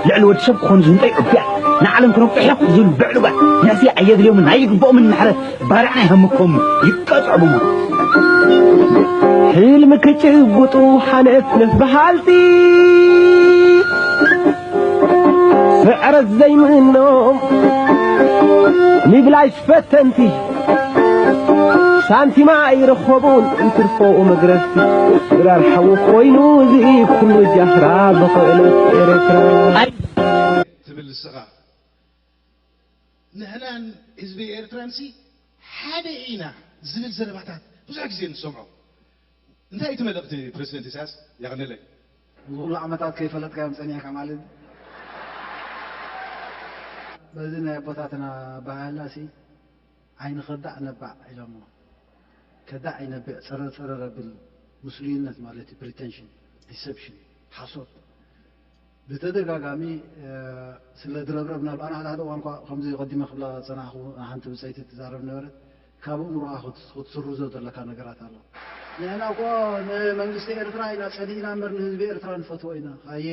ልዕሊ ወዲ ሰብ ክኾኑ ዝህንጠይ ዑብያ ንዓለም ክነብጡ ሕኽ ዝብል ብዕሉጋት ንሕሲ ኣየድልዮምን ኣይግብኦምን ምሕረት ባርዕ ናይ ሃምኮም ይቀፅዑ ብሞ ሕልሚ ክጭብጡ ሓነፍነፍ በሃልቲ ስዕረት ዘይምእኖም ንብላሽ ፈተንቲ ሳንቲማ ኣይረኸቡን እንትርፎኡ መግረፍቲ ድራር ሓዊ ኮይኑ እዚ ኩሉ ጃህራ ብኽእለት ኤርትራ ትብል ንስኻ ንሕናን ህዝቢ ኤርትራንሲ ሓደ ኢና ዝብል ዘረባታት ብዙሕ ግዜ ንሰምዖ እንታይ እቲ መልእኽቲ ፕረዚደንት ኢሳያስ የቐንለይ ንኹሉ ዓመታት ከይፈለጥካዮም ጸኒሕካ ማለት በዚ ናይ ኣቦታትና ኣበሃህላ ሲ ዓይኒ ከዳዕ ነባዕ ኢሎሞ ከዳዕ ይነብዕ ጸረር ጸረር ኣብል ምስሉይነት ማለት እዩ pretension deception ሓሶት ብተደጋጋሚ ስለ ድረብረብ ናብ ኣነ ሓደ ሓደ እዋን እኳ ከምዚ ቀዲመ ክብላ ዝጸናሕኩ ሓንቲ ብጸይቲ ትዛረብ ነበረት ካብ ኣእምሮኣ ክትስርዞ ዘለካ ነገራት ኣሎ ንሕና እኮ ንመንግስቲ ኤርትራ ኢና ጸሊእና እምበር ንህዝቢ ኤርትራ ንፈትዎ ኢና ኣየ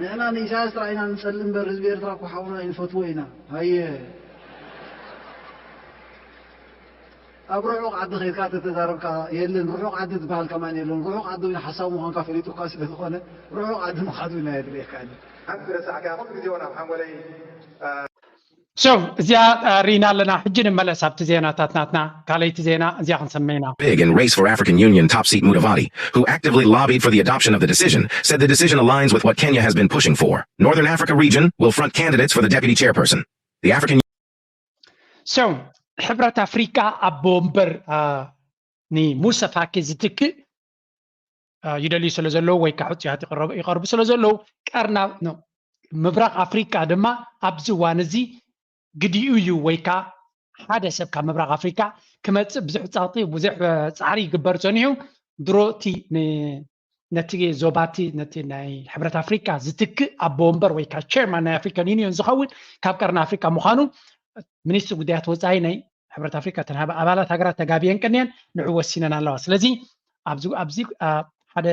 ንሕና ንኢሳያስ ጥራይ ኢና ንጸልእ እምበር ህዝቢ ኤርትራ እኮ ሓውና ይንፈትዎ ኢና ሃየ ኣብ ርሑቕ ዓዲ ከይድካ ተተዛረብካ የለን ርሑቕ ዓዲ ዝበሃል ከማን የለን ርሑቕ ዓዲ ሓሳብ ምዃንካ ፈሊጡ እኳ ስለ ዝኾነ ርሑቕ ዓዲ ምኻዱ ኢና የድልየካ ሓንቲ ረሳዕካ ኩሉ ግዜ ናብ ሓንጎለይ So እዚኣ ርኢና ኣለና ሕጂ ንመለስ ኣብቲ ዜናታት ናትና ካልኣይቲ ዜና እዚኣ ክንሰመይና Big in race for African Union top seat Mudavadi, who actively lobbied for the adoption of the decision, said the decision aligns with what Kenya has been pushing for. Northern Africa region will front candidates for the deputy chairperson. The African So ሕብረት ኣፍሪቃ ኣቦ ወንበር ንሙሰ ፋኪ ዝትክእ ይደልዩ ስለ ዘለዉ ወይ ከዓ ሕፁያት ይቐርቡ ስለ ዘለዉ ቀርና ምብራቕ ኣፍሪቃ ድማ ኣብዚ እዋን እዚ ግዲኡ እዩ ወይ ከዓ ሓደ ሰብ ካብ ምብራቕ ኣፍሪቃ ክመፅእ ብዙሕ ፀቕጢ ብዙሕ ፃዕሪ ይግበር ፀኒሑ ድሮ እቲ ነቲ ዞባቲ ነቲ ናይ ሕብረት ኣፍሪቃ ዝትክእ ኣቦ ወንበር ወይ ከዓ ቸርማን ናይ ኣፍሪካን ዩኒዮን ዝኸውን ካብ ቀርኒ ኣፍሪቃ ምዃኑ ሚኒስትሪ ጉዳያት ወፃኢ ናይ ሕብረት ኣፍሪካ እተን ኣባላት ሃገራት ተጋብየን ቀንየን ንዑ ወሲነን ኣለዋ ስለዚ ኣብዚ ኣብዚ ሓደ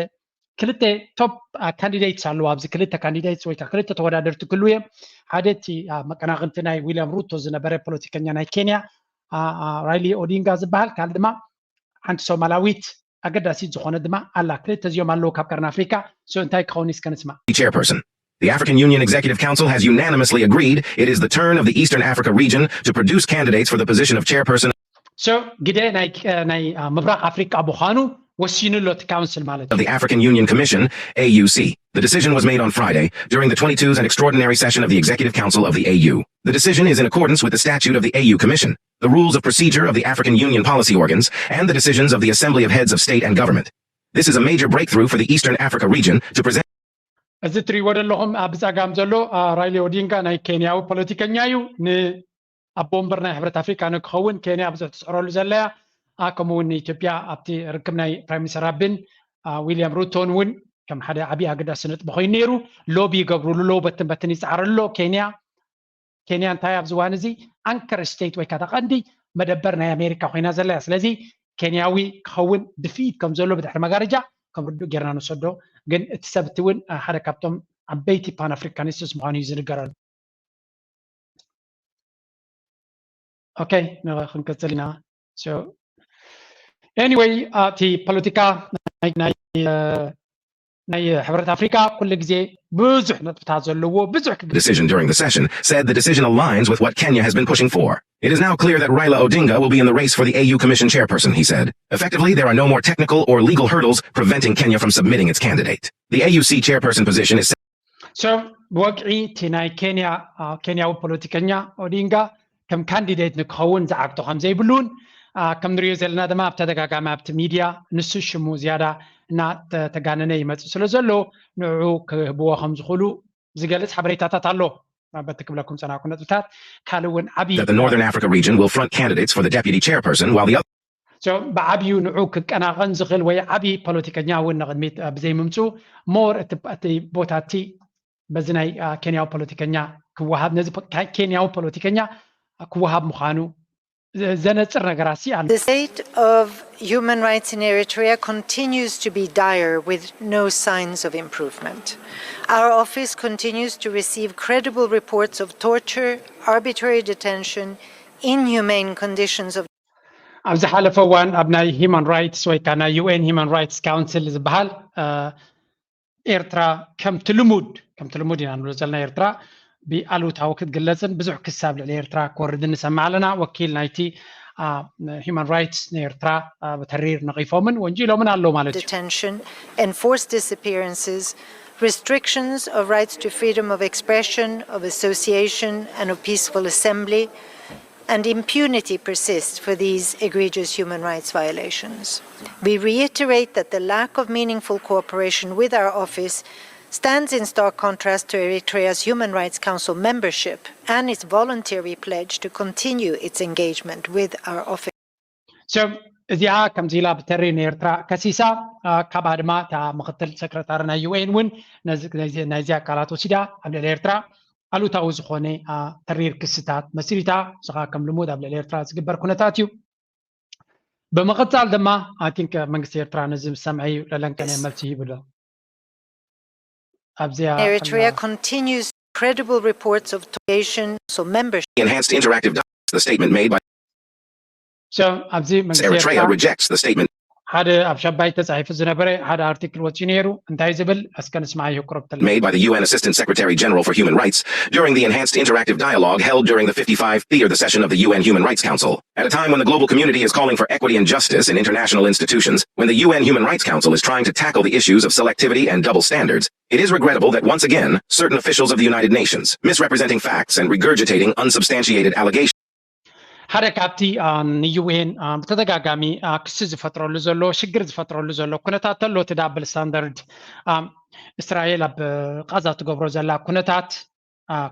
ክልተ ቶፕ ካንዲዴትስ ኣለዋ ኣብዚ ክልተ ካንዲዴትስ ወይ ክልተ ተወዳደርቲ ክህልዉ እዮም ሓደ እቲ መቀናቅንቲ ናይ ዊልያም ሩቶ ዝነበረ ፖለቲከኛ ናይ ኬንያ ራይሊ ኦዲንጋ ዝበሃል፣ ካልእ ድማ ሓንቲ ሶማላዊት ኣገዳሲት ዝኾነ ድማ ኣላ። ክልተ እዚኦም ኣለዉ ካብ ቀርኒ ኣፍሪካ። So እንታይ ክኸውን እስከ ንስማ። Chairperson. The African Union Executive Council has unanimously agreed it is the turn of the Eastern Africa region to produce candidates for the position of chairperson. So ግደ ናይ ምብራቕ ኣፍሪካ ምዃኑ ወሲኑ ኣሎ እቲ ካውንስል ማለት እዩ። Of the African Union Commission, A U C. The decision was made on Friday during the twenty-second and extraordinary session of the Executive Council of the A U. The decision is in accordance with the statute of the A U Commission, the rules of procedure of the African Union policy organs, and the decisions of the Assembly of Heads of State and Government. This is a major breakthrough for the Eastern Africa region to present እዚ እትሪእዎ ዘለኹም ኣብ ብፀጋም ዘሎ ራይሊ ኦዲንጋ ናይ ኬንያዊ ፖለቲከኛ እዩ። ንኣቦ ወንበር ናይ ሕብረት ኣፍሪካ ንክኸውን ኬንያ ብዙሕ ትፅዕረሉ ዘለያ፣ ከምኡ እውን ንኢትዮጵያ ኣብቲ ርክብ ናይ ፕራይም ሚኒስተር ኣቢን ዊልያም ሩቶን እውን ከም ሓደ ዓብዪ ኣገዳሲ ነጥቢ ኮይኑ ነይሩ። ሎቢ ይገብሩሉ ኣለዉ፣ በትን በትን ይፃዕረሉ ኣሎ። ኬንያ ኬንያ እንታይ ኣብዚ እዋን እዚ ኣንከር ስቴት ወይ ከዓ ቀንዲ መደበር ናይ ኣሜሪካ ኮይና ዘላ እያ። ስለዚ ኬንያዊ ክኸውን ድፍኢት ከም ዘሎ ብድሕሪ መጋረጃ ከም ርዱእ ጌርና ንወሰዶ። ግን እቲ ሰብ እቲ እውን ሓደ ካብቶም ዓበይቲ ፓን ኣፍሪካኒስትስ ምዃኑ እዩ ዝንገረሉ። ኦኬ፣ ክንቀፅል ኢና። Anyway፣ እቲ ፖለቲካ ናይ ናይ ሕብረት ኣፍሪካ ኩሉ ግዜ ብዙሕ ነጥብታት ዘለዎ ብዙሕ decision during the session said the decision aligns with what Kenya has been pushing for. It is now clear that Raila Odinga will be in the race for the A U Commission chairperson, he said. Effectively, there are no more technical or legal hurdles preventing Kenya from submitting its candidate. The A U C chairperson position is So ብወግዒ እቲ ናይ ኬንያ ኬንያዊ ፖለቲከኛ ኦዲንጋ ከም ካንዲዴት ንክኸውን ዝዓግቶ ከም ዘይብሉን ከም ንሪኦ ዘለና ድማ ኣብ ተደጋጋሚ ኣብቲ ሚድያ ንሱ ሽሙ ዝያዳ እናተጋነነ ይመፅእ ስለ ዘሎ ንዑ ክህብዎ ከም ዝኽእሉ ዝገልፅ ሓበሬታታት ኣሎ። በቲ ክብለኩም ፀናኩ ነጥብታት ካልእ እውን ዓብዪ that the Northern Africa region will front candidates for the deputy chairperson while the other ብዓብዩ ንዑ ክቀናቐን ዝኽእል ወይ ዓብዪ ፖለቲከኛ እውን ንቕድሚት ብዘይምምፁ ሞር እቲ ቦታ እቲ በዚ ናይ ኬንያዊ ፖለቲከኛ ክወሃብ ነዚ ኬንያዊ ፖለቲከኛ ክወሃብ ምዃኑ ዘነፅር ነገራት ሲ ኣሎ። The state of human rights in Eritrea continues to be dire with no signs of improvement. Our office continues to receive credible reports of torture, arbitrary detention, inhumane conditions of ኣብ ዝሓለፈ እዋን ኣብ ናይ ሂማን ራይትስ ወይ ከዓ ናይ ዩኤን ሂማን ራይትስ ካውንስል ዝበሃል ኤርትራ ከምቲ ልሙድ ከምቲ ልሙድ ኢና ንብሎ ዘለና ኤርትራ ብኣሉታዊ ክትግለፅን ብዙሕ ክሲ ኣብ ልዕሊ ኤርትራ ክወርድን ንሰምዕ ኣለና። ወኪል ናይቲ ሂማን ራይትስ ንኤርትራ ብተሪር ነቒፎምን ወንጂሎምን ኣለዉ ማለት እዩ። Detention, enforced disappearances, restrictions of rights to freedom of expression, of association, and of peaceful assembly, and impunity persists for these egregious human rights violations. We reiterate that the lack of meaningful cooperation with our office stands in stark contrast to Eritrea's Human Rights Council membership and its voluntary pledge to continue its engagement with our office. So እዚኣ ከምዚ ኢላ ብተሪ ንኤርትራ ከሲሳ ካብኣ ድማ እታ ምክትል ሰክረታሪ ናይ ዩኤን እውን ናይዚኣ ቃላት ወሲዳ ኣብ ልዕሊ ኤርትራ ኣሉታዊ ዝኾነ ተሪር ክስታት መስሪታ። እዚ ከዓ ከም ልሙድ ኣብ ልዕሊ ኤርትራ ዝግበር ኩነታት እዩ። ብምቕፃል ድማ I think መንግስቲ ኤርትራ ነዚ ምስ ሰምዐ እዩ ለለንከነ መልሲ ይብሎ። ኣብዚኣ Eritrea continues credible reports of torture, so membership enhanced interactive dialogue, the statement made by So ኣብዚ መንግስቲ Eritrea ኤርትራ rejects the statement ሓደ ኣብ ሻባይ ተፃሒፉ ዝነበረ ሓደ ኣርቲክል ወፂኡ ነይሩ። እንታይ ዝብል እስከ ንስማዕ። ይህቁረብ ተለ made by the U N Assistant Secretary General for Human Rights during the enhanced interactive dialogue held during the fifty-five year session of the U N Human Rights Council. At a time when the global community is calling for equity and justice in international institutions, when the U N Human Rights Council is trying to tackle the issues of selectivity and double standards, it is regrettable that once again, certain officials of the United Nations, misrepresenting facts and regurgitating unsubstantiated allegations, ሓደ ካብቲ ንዩኤን ብተደጋጋሚ ክሲ ዝፈጥረሉ ዘሎ ሽግር ዝፈጥረሉ ዘሎ ኩነታት ተሎ እቲ ዳብል ስታንዳርድ እስራኤል ኣብ ቃዛ ትገብሮ ዘላ ኩነታት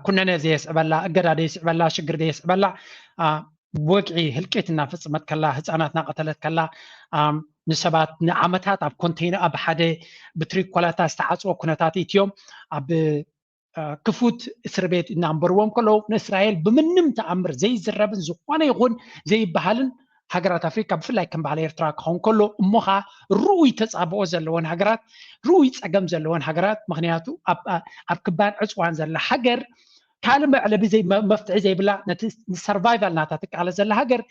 ኩነነ ዘየስዕበላ እገዳ ዘየስዕበላ ሽግር ዘየስዕበላ ወግዒ ህልቂት እናፈፀመት ከላ ህፃናት እናቀተለት ከላ ንሰባት ንዓመታት ኣብ ኮንቴይነር ኣብ ሓደ ብትሪኮላታ ዝተዓፅወ ኩነታት ኢትዮም ኣብ ክፉት እስር ቤት እናንበርዎም ከለዉ ንእስራኤል ብምንም ተኣምር ዘይዝረብን ዝኾነ ይኹን ዘይበሃልን ሃገራት ኣፍሪካ ብፍላይ ከም ባህሊ ኤርትራ ክኸውን ከሎ እሞ ኸዓ ርኡይ ተፃብኦ ዘለወን ሃገራት ርኡይ ፀገም ዘለወን ሃገራት ምክንያቱ ኣብ ክባን ዕፅዋን ዘላ ሃገር ካልእ መዕለቢ መፍትሒ ዘይብላ ነቲ ንሰርቫይቫል ናታ ትቃለስ ዘላ ሃገር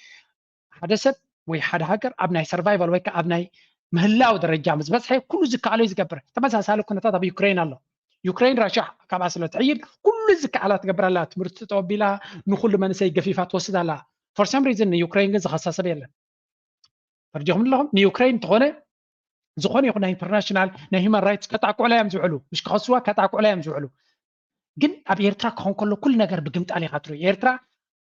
ሓደ ሰብ ወይ ሓደ ሃገር ኣብ ናይ survival ወይ ከዓ ኣብ ናይ ምህላው ደረጃ ምስ በፅሐ ኩሉ ዝከኣሎ እዩ ዝገብር። ተመሳሳሊ ኩነታት ኣብ ዩክሬን ኣሎ። ዩክሬን ራሽያ ካብኣ ስለ ትሕይል ኩሉ ዝከኣላ ትገብር ኣላ። ትምህርቲ ጠወቢላ ንኩሉ መንእሰይ ገፊፋ ትወስድ ኣላ። For some reason ንዩክሬን ግን ዝኸሳ ሰብ የለን። ፈርዲኹም ኣለኹም ንዩክሬን እንተኾነ ዝኾነ ይኹን ናይ ኢንተርናሽናል ናይ human rights ከጣቅዑላ እዮም ዝውዕሉ። ምሽ ክኸስዋ ከጣቅዑላ እዮም ዝውዕሉ። ግን ኣብ ኤርትራ ክኾን ከሎ ኩሉ ነገር ብግምጣል ኢኻ ትርኢ። ኤርትራ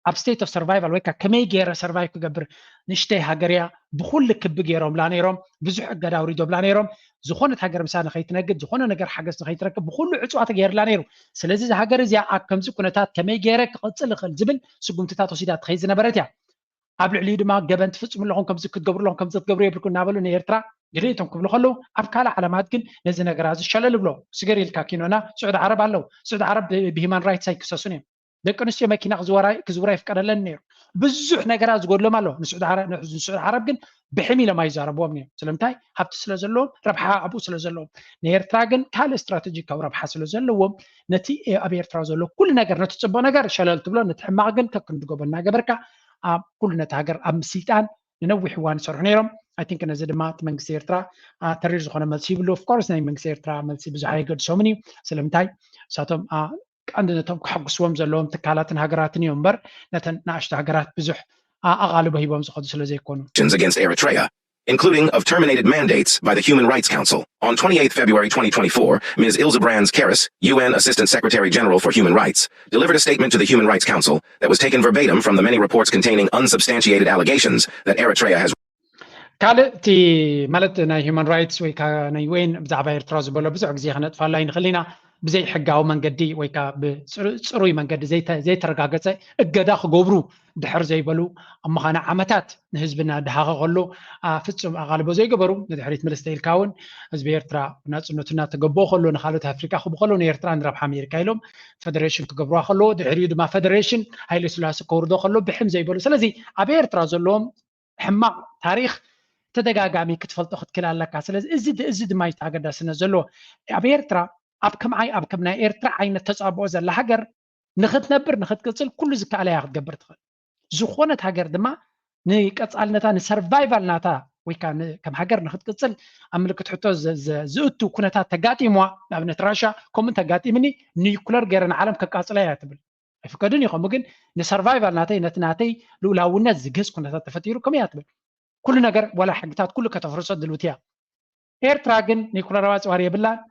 ኣብ state of survival ወይ ከዓ ከመይ ገይረ survive ክገብር፣ ንእሽተይ ሃገር እያ። ብኩሉ ክቢ ገይሮምላ ነይሮም፣ ብዙሕ እገዳ ኣውሪዶምላ ነይሮም። ዝኾነት ሃገር ምሳ ንኸይትነግድ፣ ዝኾነ ነገር ሓገዝ ንኸይትረክብ ብኩሉ ዕፅዋ ተገይርላ ነይሩ። ስለዚ እዛ ሃገር እዚኣ ኣብ ከምዚ ኩነታት ከመይ ገይረ ክቕፅል እኽእል ዝብል ስጉምትታት ወሲዳ ትኸይድ ዝነበረት እያ። ኣብ ልዕሊኡ ድማ ገበን ትፍፅሙ ኣለኹም፣ ከምዚ ክትገብሩ ኣለኹም፣ ከምዚ ክትገብሩ የብልኩም እናበሉ ንኤርትራ ድሌቶም ክብሉ ከለዉ፣ ኣብ ካልእ ዓለማት ግን ነዚ ነገራ እዚ ሸለል ይብሎ። ስገር ኢልካ ኪኖና ስዑዲ ዓረብ ኣለዉ። ስዑዲ ዓረብ ብ- ብሂማን ራይትስ ኣይክሰሱን እዮም። ደቂ ኣንስትዮ መኪና ክዝወራ ክዝውራ ይፍቀደለን ነይሩ። ብዙሕ ነገራት ዝጎድሎም ኣሎ። ንስዑዲ ዓረ- ንስዑዲ ዓረብ ግን ብሕም ኢሎም ኣይዛረብዎም እዮም። ስለምንታይ? ሃብቲ ስለ ዘለዎም፣ ረብሓ ኣብኡ ስለ ዘለዎም። ንኤርትራ ግን ካልእ ስትራቴጂካዊ ረብሓ ስለ ዘለዎም፣ ነቲ ኣብ ኤርትራ ዘሎ ኩሉ ነገር፣ ነቲ ጽቡቕ ነገር ሸለል ትብሎ፣ ነቲ ሕማቕ ግን ከክንድጎቦ እናገበርካ ኣብ ኩሉ ነቲ ሃገር ኣብ ምስይጣን ንነዊሕ እዋን ይሰርሑ ነይሮም። I think ነዚ ድማ እቲ መንግስቲ ኤርትራ አ፣ ተሪር ዝኾነ መልሲ ይብሉ። Of course ናይ መንግስቲ ኤርትራ መልሲ ብዙሕ ኣይገድሶምን እዩ። ስለምንታይ? ንሳቶም አ፣ ቀንዲ ነቶም ከሐጉስዎም ዘለዎም ትካላትን ሃገራትን እዮም እምበር ነተን ንኣሽቱ ሃገራት ብዙሕ አ፣ ኣቓልቦ ሂቦም ዝኸዱ ስለ ዘይኮኑ። Against Eritrea, including of terminated mandates by the Human Rights Council. On twenty-eighth February twenty twenty-four, Miz Ilse Brands Karis, U N Assistant Secretary General for Human Rights, delivered a statement to the Human Rights Council that was taken verbatim from the many reports containing unsubstantiated allegations that Eritrea has ካልእ እቲ ማለት ናይ ሂማን ራይትስ ወይ ከዓ ናይ ዩኤን ብዛዕባ ኤርትራ ዝበሎ ብዙሕ ግዜ ክነጥፋሉ ኣይንኽእል ኢና። ብዘይ ሕጋዊ መንገዲ ወይ ከዓ ብፅሩይ መንገዲ ዘይተ- ዘይተረጋገፀ እገዳ ክገብሩ ድሕር ዘይበሉ ኣብ ምዃነ ዓመታት ንህዝብና ድሃኸ ከሎ አ፣ ፍጹም ኣቓልቦ ዘይገበሩ ንድሕሪት ምልስ ተኢልካ እውን ህዝቢ ኤርትራ ናፅነቱ እናተገበኦ ከሎ ንካልኦት ኣፍሪቃ ክቡ ከሎ ንኤርትራ ንረብሓ ኣሜሪካ ኢሎም ፈደሬሽን ክገብርዋ ከሎ ድሕሪኡ ድማ ፈደሬሽን ሃይለ ስላሴ ከውርዶ ከሎ ብሕም ዘይበሉ ስለዚ ኣብ ኤርትራ ዘለዎም ሕማቕ ታሪኽ ተደጋጋሚ ክትፈልጦ ክትክእል ኣለካ። ስለዚ እዚ እዚ ድማ እዩ ኣገዳስነት ዘለዎ። ኣብ ኤርትራ ኣብ ከምዓይ ኣብ ከም ናይ ኤርትራ ዓይነት ተጻብኦ ዘላ ሃገር ንኽትነብር ንኽትቅጽል ኩሉ ዝከኣላ እያ ክትገብር ትኽእል። ዝኾነት ሃገር ድማ ንቀጻልነታ ንሰርቫይቫል ናታ ወይ ከዓ ን- ከም ሃገር ንኽትቅጽል ኣብ ምልክት ሕቶ ዘ- ዘ- ዝእቱ ኩነታት ተጋጢምዋ ንኣብነት ራሻ ከምኡ ተጋጢምኒ ኒኩለር ገይረ ንዓለም ከቃጽላ እያ ትብል። ኣይፍቀድን እዩ። ከምኡ ግን ንሰርቫይቫል ናተይ ነቲ ናተይ ልኡላውነት ዝግህስ ኩነታት ተፈጢሩ ከመይ እያ ትብል? ኩሉ ነገር ዋላ ሕግታት ኩሉ ከተፍርሶ ድልውቲ እያ። ኤርትራ ግን ኒኩለራዊ ኣፅዋር የብላን።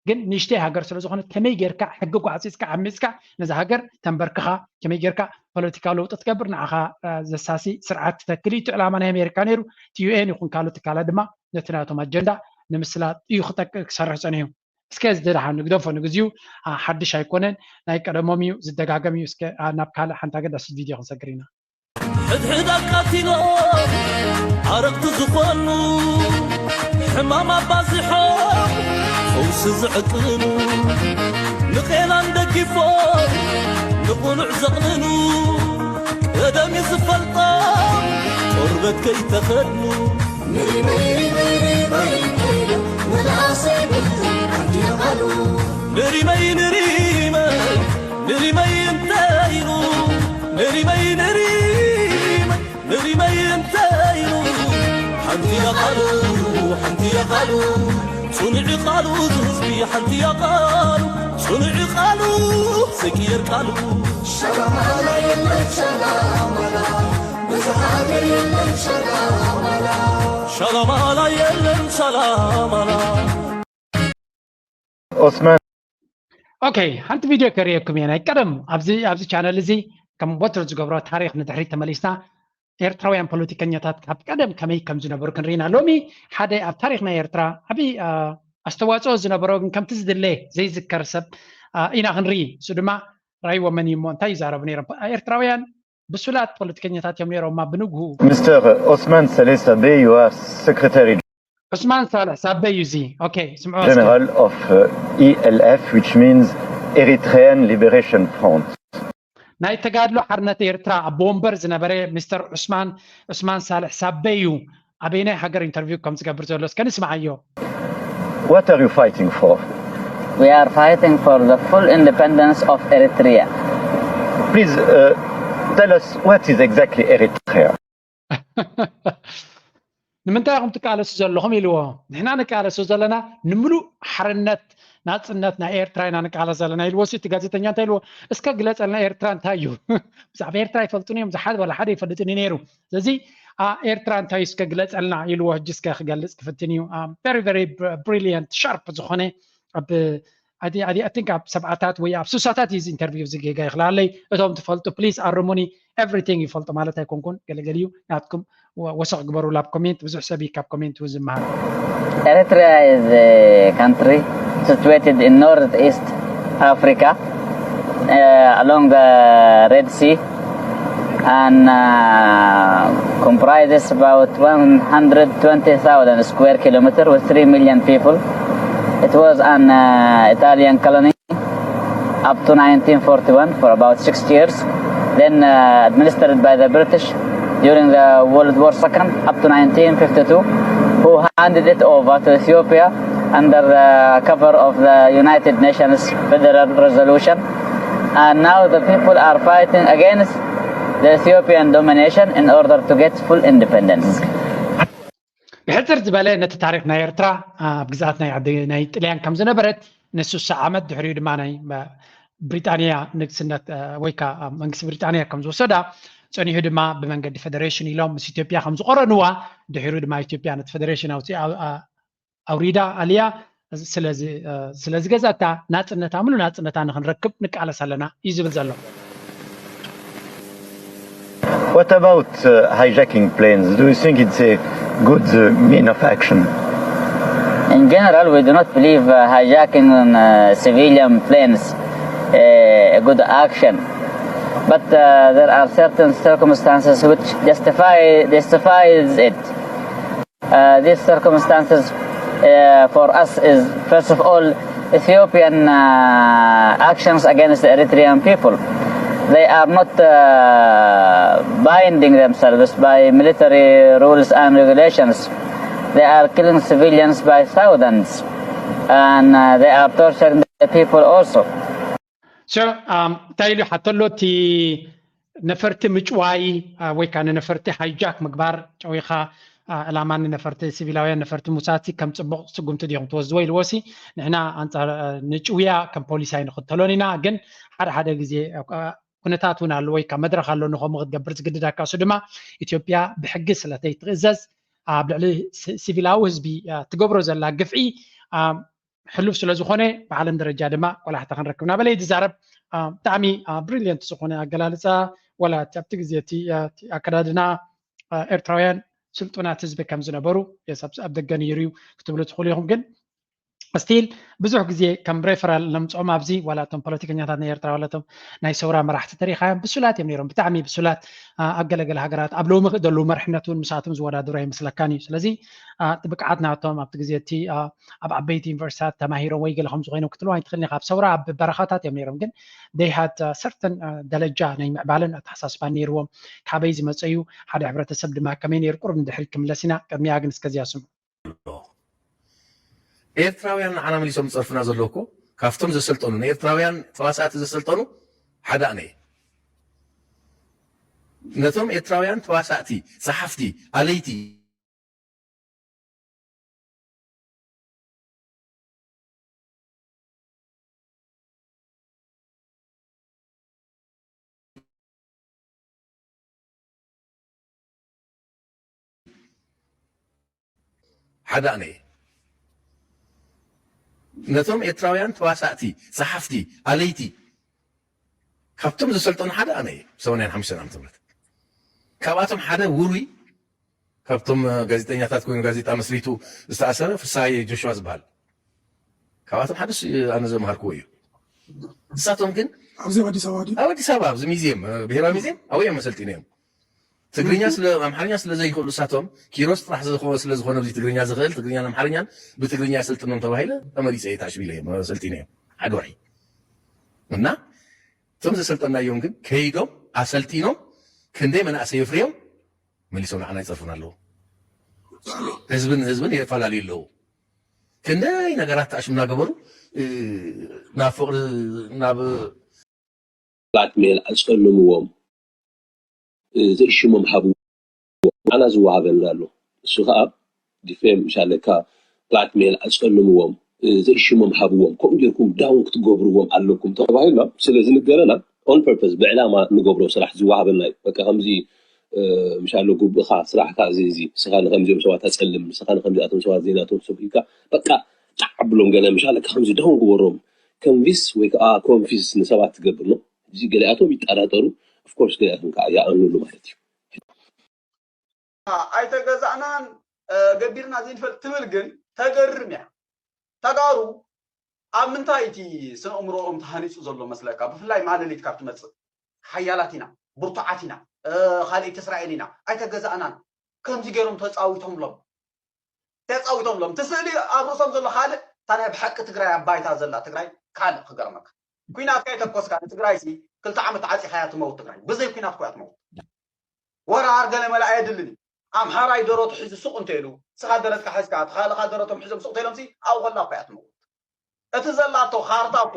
ግን ንእሽተይ ሃገር ስለ ዝኾነት ከመይ ጌርካ ሕጊ ጓዕፂፅካ ዓሚፅካ ነዛ ሃገር ተንበርክኻ ከመይ ጌርካ ፖለቲካዊ ለውጢ ትገብር ንዓኻ እ፣ ዘሳሲ ስርዓት ትተክል እዩ እቲ ዕላማ ናይ ኣሜሪካ ነይሩ። እቲ ዩኤን ይኹን ካልኦት ትካላት ድማ ነቲ ናቶም ኣጀንዳ ንምስላጥ እዩ ክጠቅ- ክሰርሕ ፀኒሑ። እስከ እዚ ደሓን ንግደፎ ንግዚኡ አ፣ ሓድሽ ኣይኮነን ናይ ቀደሞም እዩ ዝደጋገም እዩ። እስከ አ፣ ናብ ካልእ ሓንቲ ኣገዳሲት ቪድዮ ክንሰግር ኢና። ሕድሕድ ኣቃቲሎም ዓረቕቲ ዝኾኑ ሕማም ኣባዚሖም ፈውሲ ዝዕቅኑ ንቄናን ደጊፎም ንቑኑዕ ዘቕንኑ ቀደም እዩ ዝፈልጦም ቆርበት ከይተኸድኑ ንሪመይ ንሪመይ ንሪመይ ንሪመይ ንሪመይ ንሪመይ ንሪመይ ንሪመይ እንተ ኢሉ ንሪመይ ንሪመይ ንሪመይ እንተ ኢሉ ሓንቲ እያ ቃሉ ሓንቲ እያ ቃሉ ጽኑዕ ቃሉ ዝህዝቢ ሓንቲ እያ ቃሉ ጽኑዕ ቃሉ ዘይቅየር ቃሉ ሸላማላ የለን ሸላማላ ብዝሓገር የለን ሸላማላ ሸላማላ የለን ሸላማላ Osman. ኦኬ ሓንቲ ቪድዮ ከርእየኩም እየ ናይ ቀደም ኣብዚ ኣብዚ ቻነል እዚ ከም ወትሩ ዝገብሮ ታሪክ ንድሕሪት ተመሊስና ኤርትራውያን ፖለቲከኛታት ካብ ቀደም ከመይ ከም ዝነበሩ ክንርኢና ሎሚ ሓደ ኣብ ታሪክ ናይ ኤርትራ ዓብዪ አ፣ ኣስተዋፅኦ ዝነበሮ ግን ከምቲ ዝድለ ዘይዝከር ሰብ አ፣ ኢና ክንርኢ እሱ ድማ ራይዎ መን እዩ እሞ እንታይ ይዛረቡ ነይሮም ኤርትራውያን ብሱላት ፖለቲከኛታት እዮም ነይሮም እማ ብንግሁ Mister Osman Saleh Sabeh, you are Secretary ዑስማን ሳልሕ ሳበ እዩ እዚ ኦኬ ስምዖ እስኪ General of uh, E L F, which means Eritrean Liberation Front. ናይ ተጋድሎ ሓርነት ኤርትራ ኣቦ ወንበር ዝነበረ ሚስተር ዑስማን ዑስማን ሳልሕ ሳበ እዩ ኣበይናይ ሃገር ኢንተርቪው ከም ዝገብር ዘሎ እስከ ንስምዓዮ What are you fighting for? We are fighting for the full independence of Eritrea. Please uh, tell us what is exactly Eritrea. ንምንታይ ኢኹም ትቃለሱ ዘለኹም ኢልዎ። ንሕና ንቃለሱ ዘለና ንምሉእ ሓርነት፣ ናፅነት ናይ ኤርትራ ኢና ንቃለስ ዘለና ኢልዎ። እቲ ጋዜጠኛ እንታይ ኢልዎ? እስከ ግለፀልና፣ ኤርትራ እንታይ እዩ? ብዛዕባ ኤርትራ ይፈልጡን እዮም፣ ዝሓደ ዋላ ሓደ ይፈልጥን እዩ ነይሩ። ስለዚ ኤርትራ እንታይ እዩ እስከ ግለፀልና ኢልዎ። ሕጂ እስከ ክገልፅ ክፍትን እዩ። Very very brilliant sharp ዝኾነ ኣብ I think ኣብ ሰብዓታት ወይ ኣብ ሱሳታት እዩ ኢንተርቪው ዝጌጋ ይኽላለይ። እቶም ትፈልጡ ፕሊስ ኣርሙኒ። ኤቭሪቲንግ ይፈልጡ ማለት ኣይኮንኩን፣ ገለገለ እዩ። ናትኩም ወሰኽ ግበሩ ላብ ኮሜንት፣ ብዙሕ ሰብ እዩ ካብ ኮሜንት እውን ዝመሃር። Eritrea is a country situated in northeast Africa, uh, along the Red Sea, and uh, comprises about one hundred twenty thousand square kilometer with three million people. It was an uh, Italian colony up to nineteen forty-one for about six years, then uh, administered by the British during the World War Second up to nineteen fifty-two, who handed it over to Ethiopia under the cover of the United Nations Federal Resolution. And now the people are fighting against the Ethiopian domination in order to get full independence. ብሕፅር ዝበለ ነቲ ታሪክ ናይ ኤርትራ ኣብ ግዝኣት ናይ ጥልያን ከም ዝነበረት ንስሳ ዓመት ድሕሪኡ ድማ ናይ ብሪጣንያ ንግስነት ወይ ከዓ መንግስቲ ብሪጣንያ ከም ዝወሰዳ ጸኒሑ ድማ ብመንገዲ ፌደሬሽን ኢሎም ምስ ኢትዮጵያ ከም ዝቆረንዋ ድሕሪኡ ድማ ኢትዮጵያ ነቲ ፌደሬሽን ኣውፅኣ ኣውሪዳ ኣልያ ስለዝገዛታ ናፅነታ ምሉ ናፅነታ ንክንረክብ ንቃለስ ኣለና እዩ ዝብል ዘሎ። What about uh, hijacking planes? Do you think it's a good uh, mean of action? In general, we do not believe uh, hijacking on uh, civilian planes uh, a good action. But uh, there are certain circumstances which justify justifies it. Uh, these circumstances uh, for us is first of all Ethiopian uh, actions against the Eritrean people. They are not uh, binding themselves by military rules and regulations. They are killing civilians by thousands, and uh, they are torturing the people also. So, um, እንታይ ኢሉ ሓተሎ እቲ ነፈርቲ ምጭዋይ ወይ ከዓ ንነፈርቲ ሃይጃክ ምግባር ጨዊኻ ዕላማ ንነፈርቲ ሲቪላውያን ነፈርቲ ምውሳድ ከም ፅቡቕ ስጉምቲ ድዮም ትወስድዎ ኢልዎ ሲ ንሕና ኣንፃር ንጭውያ ከም ፖሊሲ ኣይንኽተሎን ኢና፣ ግን ሓደ ሓደ ግዜ ኩነታት እውን ኣሎ ወይ ከዓ መድረኽ ኣሎ ንኸምኡ ክትገብር ዝግድዳካ እሱ ድማ ኢትዮጵያ ብሕጊ ስለተይትእዘዝ ኣብ ልዕሊ ሲቪላዊ ህዝቢ ትገብሮ ዘላ ግፍዒ ሕሉፍ ስለ ዝኾነ ብዓለም ደረጃ ድማ ቆላሕታ ክንረክብ ናበለ እዩ ዝዛረብ። ብጣዕሚ ብሪልየንት ዝኾነ ኣገላልፃ ዋላ ኣብቲ ግዜ እቲ ኣከዳድና ኤርትራውያን ስልጡናት ህዝቢ ከም ዝነበሩ ኣብ ደገ ነይሩ እዩ ክትብሉ ትኽእሉ ኢኹም። ግን ስቲል ብዙሕ ግዜ ከም ሬፈራል ነምፅኦም ኣብዚ ዋላ እቶም ፖለቲከኛታት ናይ ኤርትራ ዋላ እቶም ናይ ሰውራ መራሕቲ ተሪኻዮም ብሱላት እዮም ነይሮም፣ ብጣዕሚ ብሱላት ኣብ ገለገለ ሃገራት ኣብ ሎሚ ዘለዉ መርሕነት እውን ምስኣቶም ዝወዳደሩ ኣይመስለካን እዩ። ስለዚ እቲ ብቅዓት ናቶም ኣብቲ ግዜ እቲ ኣብ ዓበይቲ ዩኒቨርሲታት ተማሂሮም ወይ ገለ ከምዚ ኮይኖም ክትብሎም ኣይትኽእልን ኢኻ። ኣብ ሰውራ ኣብ በረኻታት እዮም ነይሮም፣ ግን they had certain ደረጃ ናይ ምዕባለን ኣተሓሳስባን ነይርዎም። ካበይ ዝመፀ እዩ ሓደ ሕብረተሰብ ድማ ከመይ ነይሩ ቁሩብ ንድሕሪት ክምለስ ኢና። ቅድሚያ ግን እስከዚኣ ስምዑ። ኤርትራውያን ንዓና መሊሶም ዝፀርፉና ዘለዉ እኮ ካብቶም ዘሰልጠኑ ንኤርትራውያን ተዋሳእቲ ዘሰልጠኑ ሓደ ኣነ ነቶም ኤርትራውያን ተዋሳእቲ፣ ጸሓፍቲ፣ ኣለይቲ፣ ሓደ ኣነ እየ። ነቶም ኤርትራውያን ተዋሳእቲ፣ ጸሓፍቲ፣ ኣለይቲ ካብቶም ዘሰልጠኑ ሓደ ኣነ እየ። ሰማንያን ሓሙሽተን ዓመተ ምህረት ካብኣቶም ሓደ ውሩይ ካብቶም ጋዜጠኛታት ኮይኑ ጋዜጣ መስሪቱ ዝተኣሰረ ፍስሃየ ጆሽዋ ዝበሃል ካብኣቶም ሓደ ኣነ ዘምሃርክዎ እዩ። ንሳቶም ግን ኣብዚ ኣብ ኣዲስ ኣበባ ድዩ? ኣብ ኣዲስ ኣበባ ኣብዚ ሚዚየም ብሄራዊ ሚዚየም ኣብኡ እዮም መሰልጢኖም። ትግርኛ ስለ ኣምሓርኛ ስለ ዘይኽእሉ ንሳቶም ኪሮስ ጥራሕ ዝኾ- ስለ ዝኾነ ኣብዚ ትግርኛ ዝኽእል ትግርኛን ኣምሓርኛን ብትግርኛ የሰልጥኖም ተባሂለ ተመሪፀ እየ ተኣሽቢለ እዮም ሰልጢነ እዮም ሓደ ወርሒ እና እቶም ዘሰልጠናዮም ግን ከይዶም ኣሰልጢኖም ክንደይ መናእሰይ የፍርዮም መሊሶም ንዓና ይፀርፉና ኣለዉ። ህዝብን ህዝብን የፈላለዩ ኣለዉ። ክንደይ ነገራት ተኣሽም እናገበሩ ናብ ፍቕሪ ናብ ብላክሜል ኣፀልምዎም፣ ዘይሽሞም ሃብዎም፣ ኣና ዝወሃበና ኣሎ። እሱ ከዓ ዲፌም ምሻለካ ብላክሜል ኣፀልምዎም፣ ዘእሽሞም ሃብዎም፣ ከምኡ ጌርኩም ዳውን ክትገብርዎም ኣለኩም ተባሂልና ስለ ዝንገረና on purpose ብዕላማ ንገብሮ ስራሕ ዝወሃበና እዩ። በቃ ከምዚ ምሻሎ ጉብእኻ ስራሕካ እዚ እዚ ንስኻ ንከምዚኦም ሰባት ኣፀልም፣ ንስኻ ንከምዚኣቶም ሰባት ዘይናቶም ሰብ ኢልካ በቃ ጣዕ ኣብሎም ገለ ምሻለካ ከምዚ ዳውን ግበሮም። ከንቪስ ወይ ከዓ ኮንፊስ ንሰባት ትገብር ነው። እዚ ገሊኣቶም ይጠራጠሩ፣ ኦፍኮርስ ገሊኣቶም ከዓ ይኣምኑሉ ማለት እዩ። ኣይተገዛእናን ገቢርና ዘይንፈልጥ ትብል ግን ተገርም እያ። ተጋሩ ኣብ ምንታይ እቲ ስነ ኣእምሮኦም ተሃኒፁ ዘሎ መስለካ? ብፍላይ ማለሊት ካብ ትመፅእ ሓያላት ኢና፣ ብርቱዓት ኢና፣ ካልኣይቲ እስራኤል ኢና፣ ኣይተገዛእናን ከምዚ ገይሮም ተፃዊቶምሎም ተፃዊቶምሎም እቲ ስእሊ ኣብ ርእሶም ዘሎ ካልእ እታ ናይ ብሓቂ ትግራይ ኣብ ባይታ ዘላ ትግራይ ካልእ ክገርመካ ኩናት ከይተኮስካ ንትግራይ ሲ ክልተ ዓመት ዓፂኻያ ትመውት ትግራይ ብዘይ ኩናት ኮያ ትመውት ወራር ገለ መለ ኣየድልን እዩ ኣምሓራይ ደረቱ ሒዙ ሱቕ እንተ ኢሉ ስኻ ደረትካ ሒዝካ እቲ ካልእኻ ደረቶም ሒዞም ሱቕ ተኢሎም ሲ ኣብኡ ከላ ኮያ ትመውት እቲ ዘላቶ ካርታ እኮ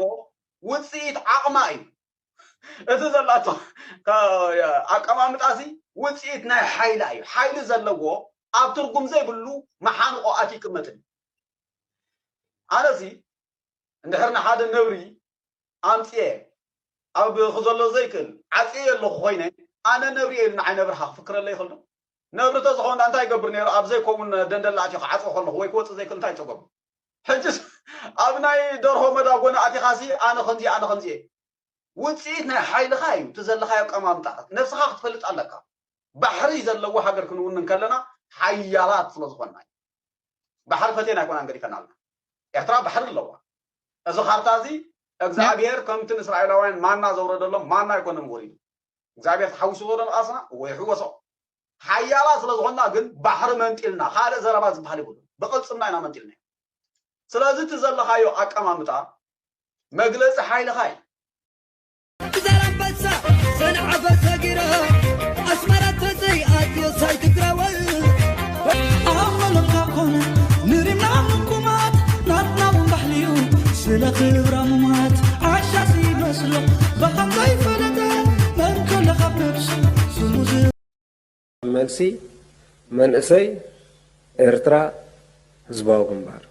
ውፅኢት ዓቕማ እዩ እቲ ዘላቶ ኣቀማምጣ ሲ ውፅኢት ናይ ሓይላ እዩ ሓይሊ ዘለዎ ኣብ ትርጉም ዘይብሉ መሓንቆ ኣትዩ ይቅመጥ እዩ ኣነሲ እንድሕር ንሓደ ነብሪ ኣምፅኤ ኣብ ክዘሎ ዘይክእል ዓፅየ ኣለኹ ኮይነ ኣነ ነብሪ ኢሉ ንዓይ ነብርካ ክፍክረለ ይኽእል ዶ ነብሪ ተዝኸውን እንታይ ይገብር ነይሩ ኣብ ዘይከውን ደንደላ ኣትዮ ክዓፅዎ ከለኹ ወይ ክወፅእ ዘይክእል እንታይ ፀገሙ ሕጅስ ኣብ ናይ ደርሆ መዳጎኒ ኣቲኻሲ ኣነ ከምዚ ኣነ ከምዚ እየ ውፅኢት ናይ ሓይልኻ እዩ እቲ ዘለኻዮ ኣቀማምጣ ነብስኻ ክትፈልጥ ኣለካ ባሕሪ ዘለዎ ሃገር ክንውንን ከለና ሓያላት ስለ ዝኾንና እዩ ባሕሪ ፈቴና ኣይኮናን ገዲፈና ኣለና ኤርትራ ባሕሪ ኣለዋ እዚ ካርታ እዚ እግዚኣብሔር ከምቲ ንእስራኤላውያን ማና ዘውረደሎም ማና ኣይኮነን ወሪዱ እግዚኣብሔር ተሓዊስዎ ዶ ንቃልስና ወይ ይሕወሶ ሓያላት ስለ ዝኾንና ግን ባሕሪ መንጢልና ካልእ ዘረባ ዝበሃል ይብሉ ብቅልፅምና ኢና መንጢልና ስለዚ እቲ ዘለኻዮ ኣቀማምጣ መግለፂ ሓይልኻ እዩ ዛላንበሳ ሰንዓፈ ሰጊረ ኣስመራ ተዘይ ኣትዮ ሳይ ትግራወል ኣመለካ ኮነ ንሪምና ምኩማት ናትና እውን ባህልዩ ስለ ክብራ ሙማት ዓሻ ዘይመስሎ ብሃም ዘይፈለጠ መን ከለኻ ነብሱ ስሙ መልሲ መንእሰይ ኤርትራ ህዝባዊ ግንባር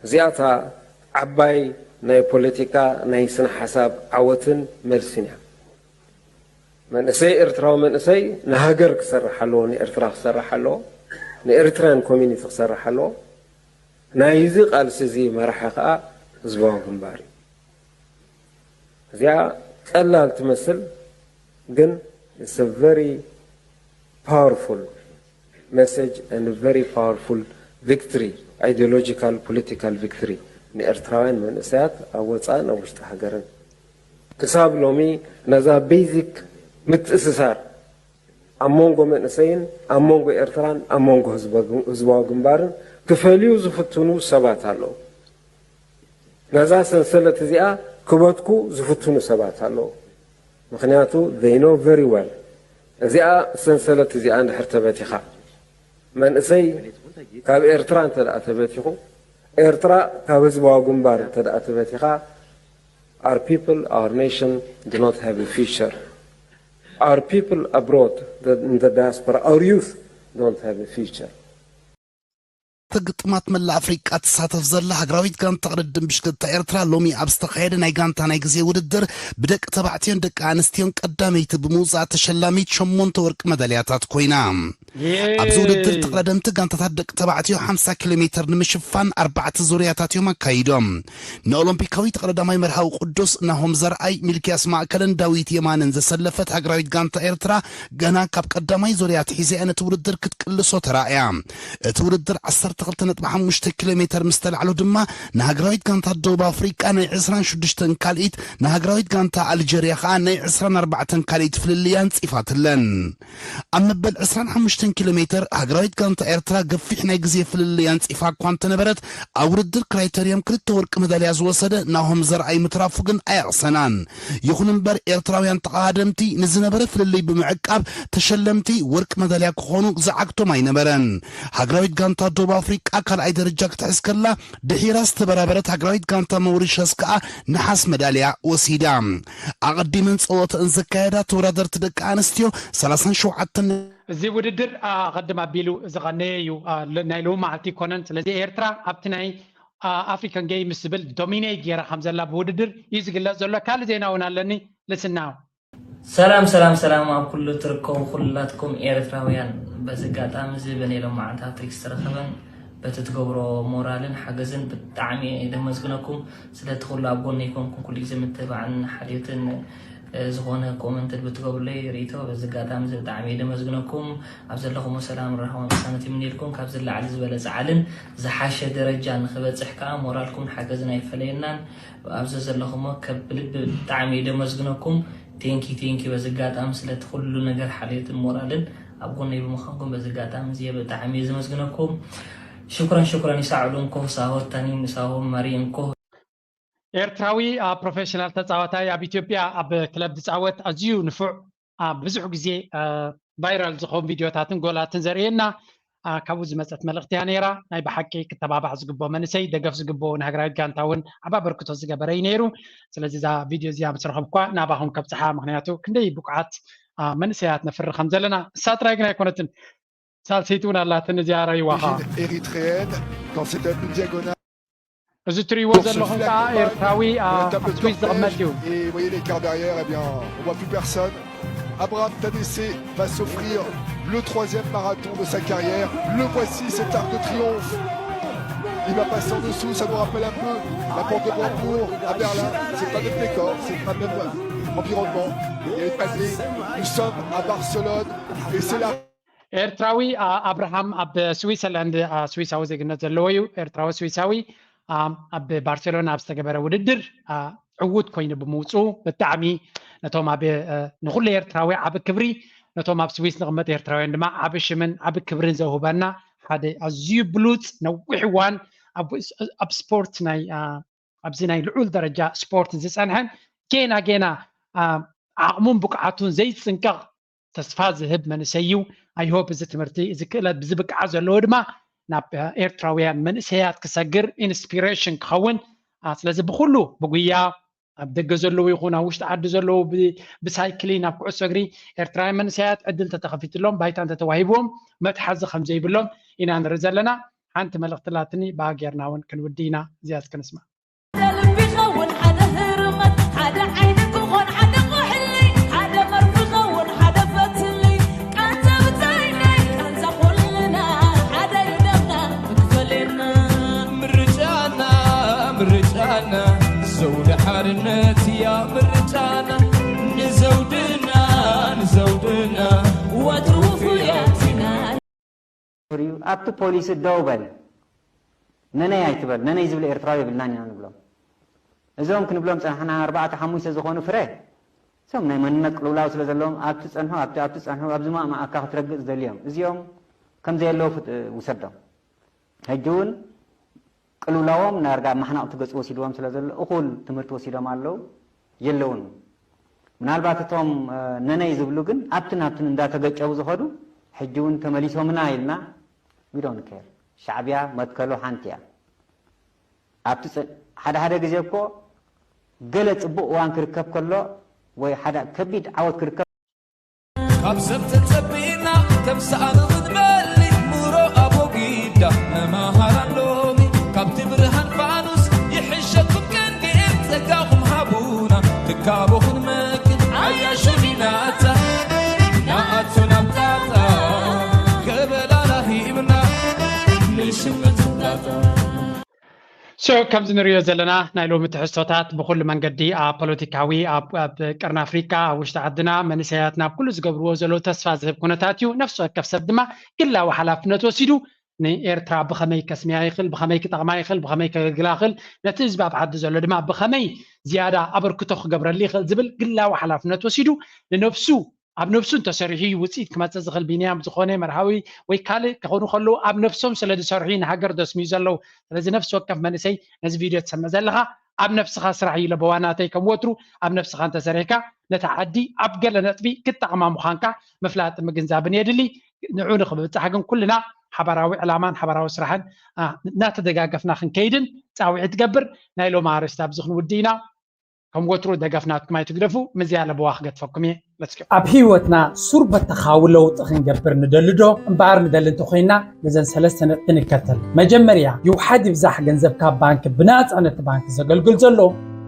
እዚኣ እታ ዓባይ ናይ ፖለቲካ ናይ ስነ ሓሳብ ዓወትን መልስን እያ። መንእሰይ ኤርትራዊ መንእሰይ ንሃገር ክሰርሕ ኣለዎ፣ ንኤርትራ ክሰርሕ ኣለዎ፣ ንኤርትራን ኮሚኒቲ ክሰርሕ ኣለዎ። ናይዚ ቃልሲ እዚ መራሒ ከዓ ህዝባዊ ግንባር እዩ። እዚኣ ቀላል ትመስል ግን it's a very powerful message and a very powerful victory, ideological political victory ንኤርትራውያን መንእሰያት ኣብ ወፃእን ኣብ ውሽጢ ሃገርን ክሳብ ሎሚ ነዛ ቤዚክ ምትእስሳር ኣብ መንጎ መንእሰይን ኣብ መንጎ ኤርትራን ኣብ መንጎ ህዝባዊ ግንባርን ክፈልዩ ዝፍትኑ ሰባት ኣለዉ። ነዛ ሰንሰለት እዚኣ ክበትኩ ዝፍትኑ ሰባት ኣለዉ። ምኽንያቱ they know very well እዚኣ ሰንሰለት እዚኣ እንድሕር ተበቲኻ መንእሰይ ካብ ኤርትራ እንተ ደኣ ተበቲኹ ኤርትራ ካብ ህዝባዊ ግንባር እንተ ደኣ ተበቲኻ our people, our nation do not have a future. Our people abroad, the, in the diaspora, our youth don't have a future. ግጥማት መላእ ኣፍሪቃ ትሳተፍ ዘላ ሃገራዊት ጋንታ ቅድድም ብሽክለታ ኤርትራ ሎሚ ኣብ ዝተኻየደ ናይ ጋንታ ናይ ግዜ ውድድር ብደቂ ተባዕትዮን ደቂ ኣንስትዮን ቀዳመይቲ ብምውፃእ ተሸላሚት ሸሞንተ ወርቂ መዳልያታት ኮይና። ኣብዚ ውድድር ተቐዳደምቲ ጋንታታት ደቂ ተባዕትዮ ሓምሳ ኪሎ ሜትር ንምሽፋን ኣርባዕተ ዙርያታት እዮም ኣካይዶም። ንኦሎምፒካዊ ተቐዳዳማይ መርሃዊ ቅዱስ ናሆም ዘርኣይ፣ ሚልክያስ ማእከልን ዳዊት የማነን ዘሰለፈት ሃገራዊት ጋንታ ኤርትራ ገና ካብ ቀዳማይ ዙርያ ኣትሒዛ እያ ነቲ ውድድር ክትቅልሶ ተራእያ። እቲ ውድድር ዓሰርተ ክልተ ነጥቢ ሓሙሽተ ኪሎ ሜተር ምስ ተላዕሎ ድማ ንሃገራዊት ጋንታ ደቡብ ኣፍሪቃ ናይ ዕስራን ሽዱሽተን ካልኢት፣ ንሃገራዊት ጋንታ ኣልጀርያ ከኣ ናይ ዕስራን ኣርባዕተን ካልኢት ፍልልይ ኣንጺፋትለን። ኣብ መበል ዕስራን ሓሙሽተ ሸውዓተ ኪሎ ሜትር ሃገራዊት ጋንታ ኤርትራ ገፊሕ ናይ ግዜ ፍልልይ ኣንጺፋ እኳ እንተነበረት፣ ኣብ ውድድር ክራይተርዮም ክልተ ወርቂ መዳልያ ዝወሰደ ናሆም ዘርኣይ ምትራፉ ግን ኣየቕሰናን። ይኹን እምበር፣ ኤርትራውያን ተቐዳደምቲ ንዝነበረ ፍልልይ ብምዕቃብ፣ ተሸለምቲ ወርቂ መዳልያ ክኾኑ ዝዓግቶም ኣይነበረን። ሃገራዊት ጋንታ ደቡብ ኣፍሪቃ ካልኣይ ደረጃ ክትሕዝ ከላ፣ ድሒራ ዝተበራበረት ሃገራዊት ጋንታ ሞሪሸስ ከኣ ነሓስ መዳልያ ወሲዳ። ኣቐዲመን ጸወተአን ዘካየዳ ተወዳደርቲ ደቂ ኣንስትዮ ሰላሳን ሸውዓተን። እዚ ውድድር ኣቐድም ኣቢሉ ዝቐነየ እዩ። አ፣ ል-፣ ናይ ሎሚ መዓልቲ ኣይኮነን። ስለዚ ኤርትራ ኣብቲ ናይ፣ አ፣ ኣፍሪካን ጌምስ ዝብል ዶሚኔት ገይራ ከም ዘላ ብውድድር እዩ ዝግለጽ ዘሎ። ካልእ ዜና እውን ኣለኒ። ልስናው። ሰላም ሰላም ሰላም፣ ኣብ ኩሉ ትርከቡ ኩላትኩም ኤርትራውያን። በዚ ኣጋጣሚ እዚ በናይ ሎማዓንቲ ሃትሪክ ዝተረኸበን በቲ ትገብሮ ሞራልን ሓገዝን ብጣዕሚ እየ ደመስግነኩም። ስለቲ ኩሉ ኣብ ጎነይ ኮንኩም ኩሉ ግዜ ምትብባዕን ሓልዮትን፣ እ፣ ዝኾነ ኮመንት ብትገብሩለይ ርእይቶ በዚ ኣጋጣሚ እዚ ብጣዕሚ እየ ደመስግነኩም። ኣብ ዘለኹሞ ሰላም ራህዋን ቅሳነት ይምንየልኩም። ካብዚ ላዕሊ ዝበለጸ ዓልን ዝሓሸ ደረጃ ንኽበጽሕ ከኣ ሞራልኩም ሓገዝን ኣይፈለየናን። ኣብዚ ዘለኹሞ ከብ ልቢ ብጣዕሚ እየ ደመስግነኩም። ቴንኪ ቴንኪ። በዚ ኣጋጣሚ ስለቲ ኩሉ ነገር ሓልዮትን ሞራልን ኣብ ጎነይ ብምዃንኩም በዚ ኣጋጣሚ እዚ ብጣዕሚ እየ ዘመስግነኩም። ሽኩረን ሽኩረን። ይሳዕሉ እንኮ፣ ሳሆ ታኒም፣ ሳሆ ማሪ እንኮ። ኤርትራዊ፣ አ፣ ፕሮፌሽናል ተጻዋታይ ኣብ ኢትዮጵያ ኣብ ክለብ ዝጻወት ኣዝዩ ንፉዕ፣ አ፣ ብዙሕ ግዜ፣ አ፣ ቫይራል ዝኾኑ ቪድዮታትን ጎላትን ዘርእየና፣ አ፣ ካብኡ ዝመጸት መልእኽቲ እያ ነይራ። ናይ ብሓቂ ክተባባዕ ዝግብኦ መንእሰይ፣ ደገፍ ዝግብኦ ንሃገራዊት ጋንታ እውን ዓቢ ኣበርክቶ ዝገበረ እዩ ነይሩ። ስለዚ እዛ ቪድዮ እዚኣ ምስ ረኸብኳ ናባኹም ከብጽሓ፣ ምኽንያቱ ክንደይ ብቑዓት፣ አ፣ መንእሰያት ነፍሪ ከም ዘለና። ንሳ ጥራይ ግን ኣይኮነትን፣ ሳልሰይቲ እውን ኣላትን፣ እዚኣ ራይዋኻ። Origine érythréenne, dans cette double diagonale. እዚ ትርእይዎ ዘለኹም ከዓ ኤርትራዊ፣ አ፣ ኣብ ስዊስ ዝቕመጥ እዩ። Et vous voyez l'écart derrière, eh bien, on voit plus personne. Abraham Tadesse va s'offrir le troisième marathon de sa carrière. Le voici, cet arc de triomphe. Il va passer en dessous, ça nous rappelle un peu la porte de Brandebourg à Berlin. C'est pas le même décor, c'est pas le même environnement. Il y a les palmiers. Nous sommes à Barcelone et c'est la ኤርትራዊ፣ አ፣ ኣብርሃም ኣብ ስዊሰርላንድ፣ አ፣ ስዊሳዊ ዜግነት ዘለዎ እዩ። ኤርትራዊ ስዊሳዊ፣ አ፣ ኣብ ባርሴሎና ኣብ ዝተገበረ ውድድር፣ አ፣ ዕዉት ኮይኑ ብምውፅኡ ብጣዕሚ ነቶም ኣብ፣ አ፣ ንኹሉ ኤርትራዊ ዓቢ ክብሪ፣ ነቶም ኣብ ስዊስ ንቕመጥ ኤርትራውያን ድማ ዓቢ ሽምን ዓቢ ክብርን ዘውህበና ሓደ ኣዝዩ ብሉጽ ነዊሕ እዋን ኣብ፣ ኣብ ስፖርት ናይ፣ አ፣ ኣብዚ ናይ ልዑል ደረጃ ስፖርት ዝጸንሐ ጌና ጌና፣ አ፣ ዓቕሙን ብቕዓቱን ዘይጽንቀቕ ተስፋ ዝህብ መንእሰይ እዩ። I hope እዚ ትምህርቲ፣ እዚ ክእለት ብዝብቅዓ ዘለዎ ድማ ናብ ኤርትራውያን መንእሰያት ክሰግር ኢንስፒሬሽን ክኸውን። አ፣ ስለዚ ብኹሉ ብጉያ ኣብ ደገ ዘለዉ ይኹን ኣብ ውሽጢ ዓዲ ዘለዉ ብ-፣ ብሳይክሊን ኣብ ኩዕሶ እግሪ ኤርትራውያን መንእሰያት ዕድል ተተኸፊትሎም ባይታ እንተተዋሂብዎም መትሓዚ ከም ዘይብሎም ኢና ንርኢ ዘለና። ሓንቲ መልእኽቲ ላትኒ ብኣ ጌርና እውን ክንውዲ ኢና። እዚኣ እስከ ንስማ። ሓደ ልቢ ኸውን ሓደ ህርመት ሓደ ዓይኒ ክኾን ሓደ ኩሕሊ ሓደ መርፊ ኸውን ሓደ ፈትሊ ቃንዛ ብታይነይ ቃንዛ ኩልና ሓደ እዩ ደምና መክፈልና ምርጫና ምርጫና ዘውዲ ሓርነት እያ ምርጫና ንዘውድና ንዘውድና ወትሩ ፍያት ኢና። እዩ። ኣብቲ ፖሊሲ ደው በል፣ ነነይ ኣይትበል፣ ነነይ ዝብል ኤርትራዊ የብልናን ኢና ንብሎም። እዞም ክንብሎም ጸናሕና ኣርባዕተ ሓሙሽተ ዝኾኑ ፍረ፣ እዞም ናይ መንነት ቅልውላው ስለ ዘለዎም ኣብቲ ጸንሑ፣ ኣብቲ፣ ኣብቲ ጸንሑ፣ ኣብዚ ማእማኣካ ክትረግጽ ዝደልዮም፣ እዚኦም ከም ዘየለዉ ፍጥ-፣ ውሰዶም። ሕጂ እውን ቅልውላዎም ዳርጋ ኣብ ማሕናቕቲ ገጹ ወሲድዎም ስለ ዘሎ፣ እኹል ትምህርቲ ወሲዶም ኣለዉ፣ የለውን። ምናልባት እቶም፣ እ፣ ነነይ ዝብሉ ግን ኣብትን ኣብትን እንዳተገጨቡ ዝኸዱ፣ ሕጂ እውን ተመሊሶምና ኢልና፣ we don't care። ሻዕብያ መትከሉ ሓንቲ እያ። ኣብቲ ጽ-፣ ሓደ ሓደ ግዜ እኮ ገለ ጽቡቕ እዋን ክርከብ ከሎ ወይ ሓደ ከቢድ ዓወት ክርከብ ካብ ሰብ ተጸቢና ከም ሰኣን ክንበሊ ምሮ ኣቦጊዳ መማሃራን ሎሚ ካብቲ ብርሃን ፋኑስ ይሕሸኩም ቀንዲ ጸጋኹም ሃቡና ትካቦ ክንመክት ዓያሹ ዲናታ ንኣቱ ናብ ጣጣ ከበላና ሂብና ንሽምት ጣጣ። So፣ ከምዚ ንሪኦ ዘለና ናይ ሎሚ ትሕዝቶታት ብኹሉ መንገዲ ኣብ ፖለቲካዊ፣ ኣብ፣ ኣብ ቀርኒ ኣፍሪካ፣ ኣብ ውሽጢ ዓድና መንእሰያት ናብ ኩሉ ዝገብርዎ ዘለዉ ተስፋ ዝህብ ኩነታት እዩ። ነፍሲ ወከፍ ሰብ ድማ ግላዊ ሓላፍነት ወሲዱ ንኤርትራ ብኸመይ ከስምያ ይኽእል፣ ብኸመይ ክጠቕማ ይኽእል፣ ብኸመይ ከገልግላ ይኽእል፣ ነቲ ህዝቢ ኣብ ዓዲ ዘሎ ድማ ብኸመይ ዝያዳ ኣበርክቶ ክገብረሉ ይኽእል ዝብል ግላዊ ሓላፍነት ወሲዱ ንነፍሱ ኣብ ነብሱ እንተሰሪሑ እዩ ውፅኢት ክመፅእ ዝኽእል። ቢንያም ዝኾነ መርሃዊ ወይ ካልእ ክኾኑ ከለዉ ኣብ ነብሶም ስለ ዝሰርሑ እዩ ንሃገር ዘስምዩ ዘለዉ። ስለዚ ነፍሲ ወከፍ መንእሰይ ነዚ ቪድዮ ትሰምዕ ዘለኻ ኣብ ነብስኻ ስራሕ እዩ ለበዋ ናተይ። ከም ወትሩ ኣብ ነብስኻ እንተሰሪሕካ ነታ ዓዲ ኣብ ገለ ነጥቢ ክትጠቕማ ምዃንካ ምፍላጥን ምግንዛብን የድሊ። ንዑ ንኽብብፃሕ ግን ኩልና ሓባራዊ ዕላማን ሓባራዊ ስራሕን እናተደጋገፍና ክንከይድን ፃውዒት ትገብር። ናይ ሎሚ ኣርእስቲ ኣብዚ ክንውዲ ኢና። ከም ወትሩ ደገፍ ናትኩም ኣይትግደፉ። ምዝያ ለበዋ ክገድፈኩም እየ። ኣብ ህይወትና ሱር በተኻዊ ለውጢ ክንገብር ንደሊ ዶ? እምበኣር ንደሊ እንተኮይና ነዘን ሰለስተ ነጥቢ ንከተል። መጀመርያ ይውሓድ ይብዛሕ ገንዘብ ካብ ባንክ ብናፃ ነቲ ባንክ ዘገልግል ዘሎ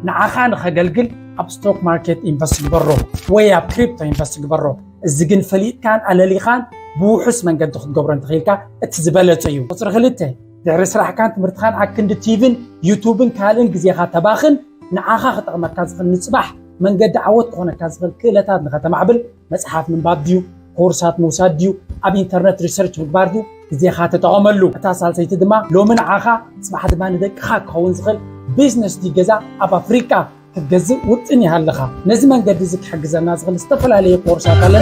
ንዓኻ ንኸገልግል ኣብ ስቶክ ማርኬት ኢንቨስት ግበሮ ወይ ኣብ ክሪፕቶ ኢንቨስት ግበሮ። እዚ ግን ፈሊጥካን ኣለሊኻን ብውሑስ መንገዲ ክትገብሮ እንተኽኢልካ እቲ ዝበለጸ እዩ። ቁፅሪ ክልተ፣ ድሕሪ ስራሕካን ትምህርትኻን ኣክንዲ ቲቪን ዩቱብን ካልእን ግዜኻ ተባኽን ንዓኻ ክጠቕመካ ዝኽእል ንፅባሕ መንገዲ ዓወት ክኾነካ ዝኽእል ክእለታት ንኸተማዕብል መፅሓፍ ምንባብ ድዩ፣ ኮርሳት ምውሳድ ድዩ፣ ኣብ ኢንተርነት ሪሰርች ምግባር ድዩ፣ ግዜኻ ተጠቐመሉ። እታ ሳልሰይቲ ድማ ሎሚ ንዓኻ ፅባሕ ድማ ንደቅኻ ክኸውን ዝኽእል ቢዝነስ ድዩ ገዛ ኣብ ኣፍሪቃ ክትገዝእ ውጥን ይሃለኻ። ነዚ መንገዲ እዚ ክሕግዘና ዝኽእል ዝተፈላለዩ ኮርሳት ኣለና።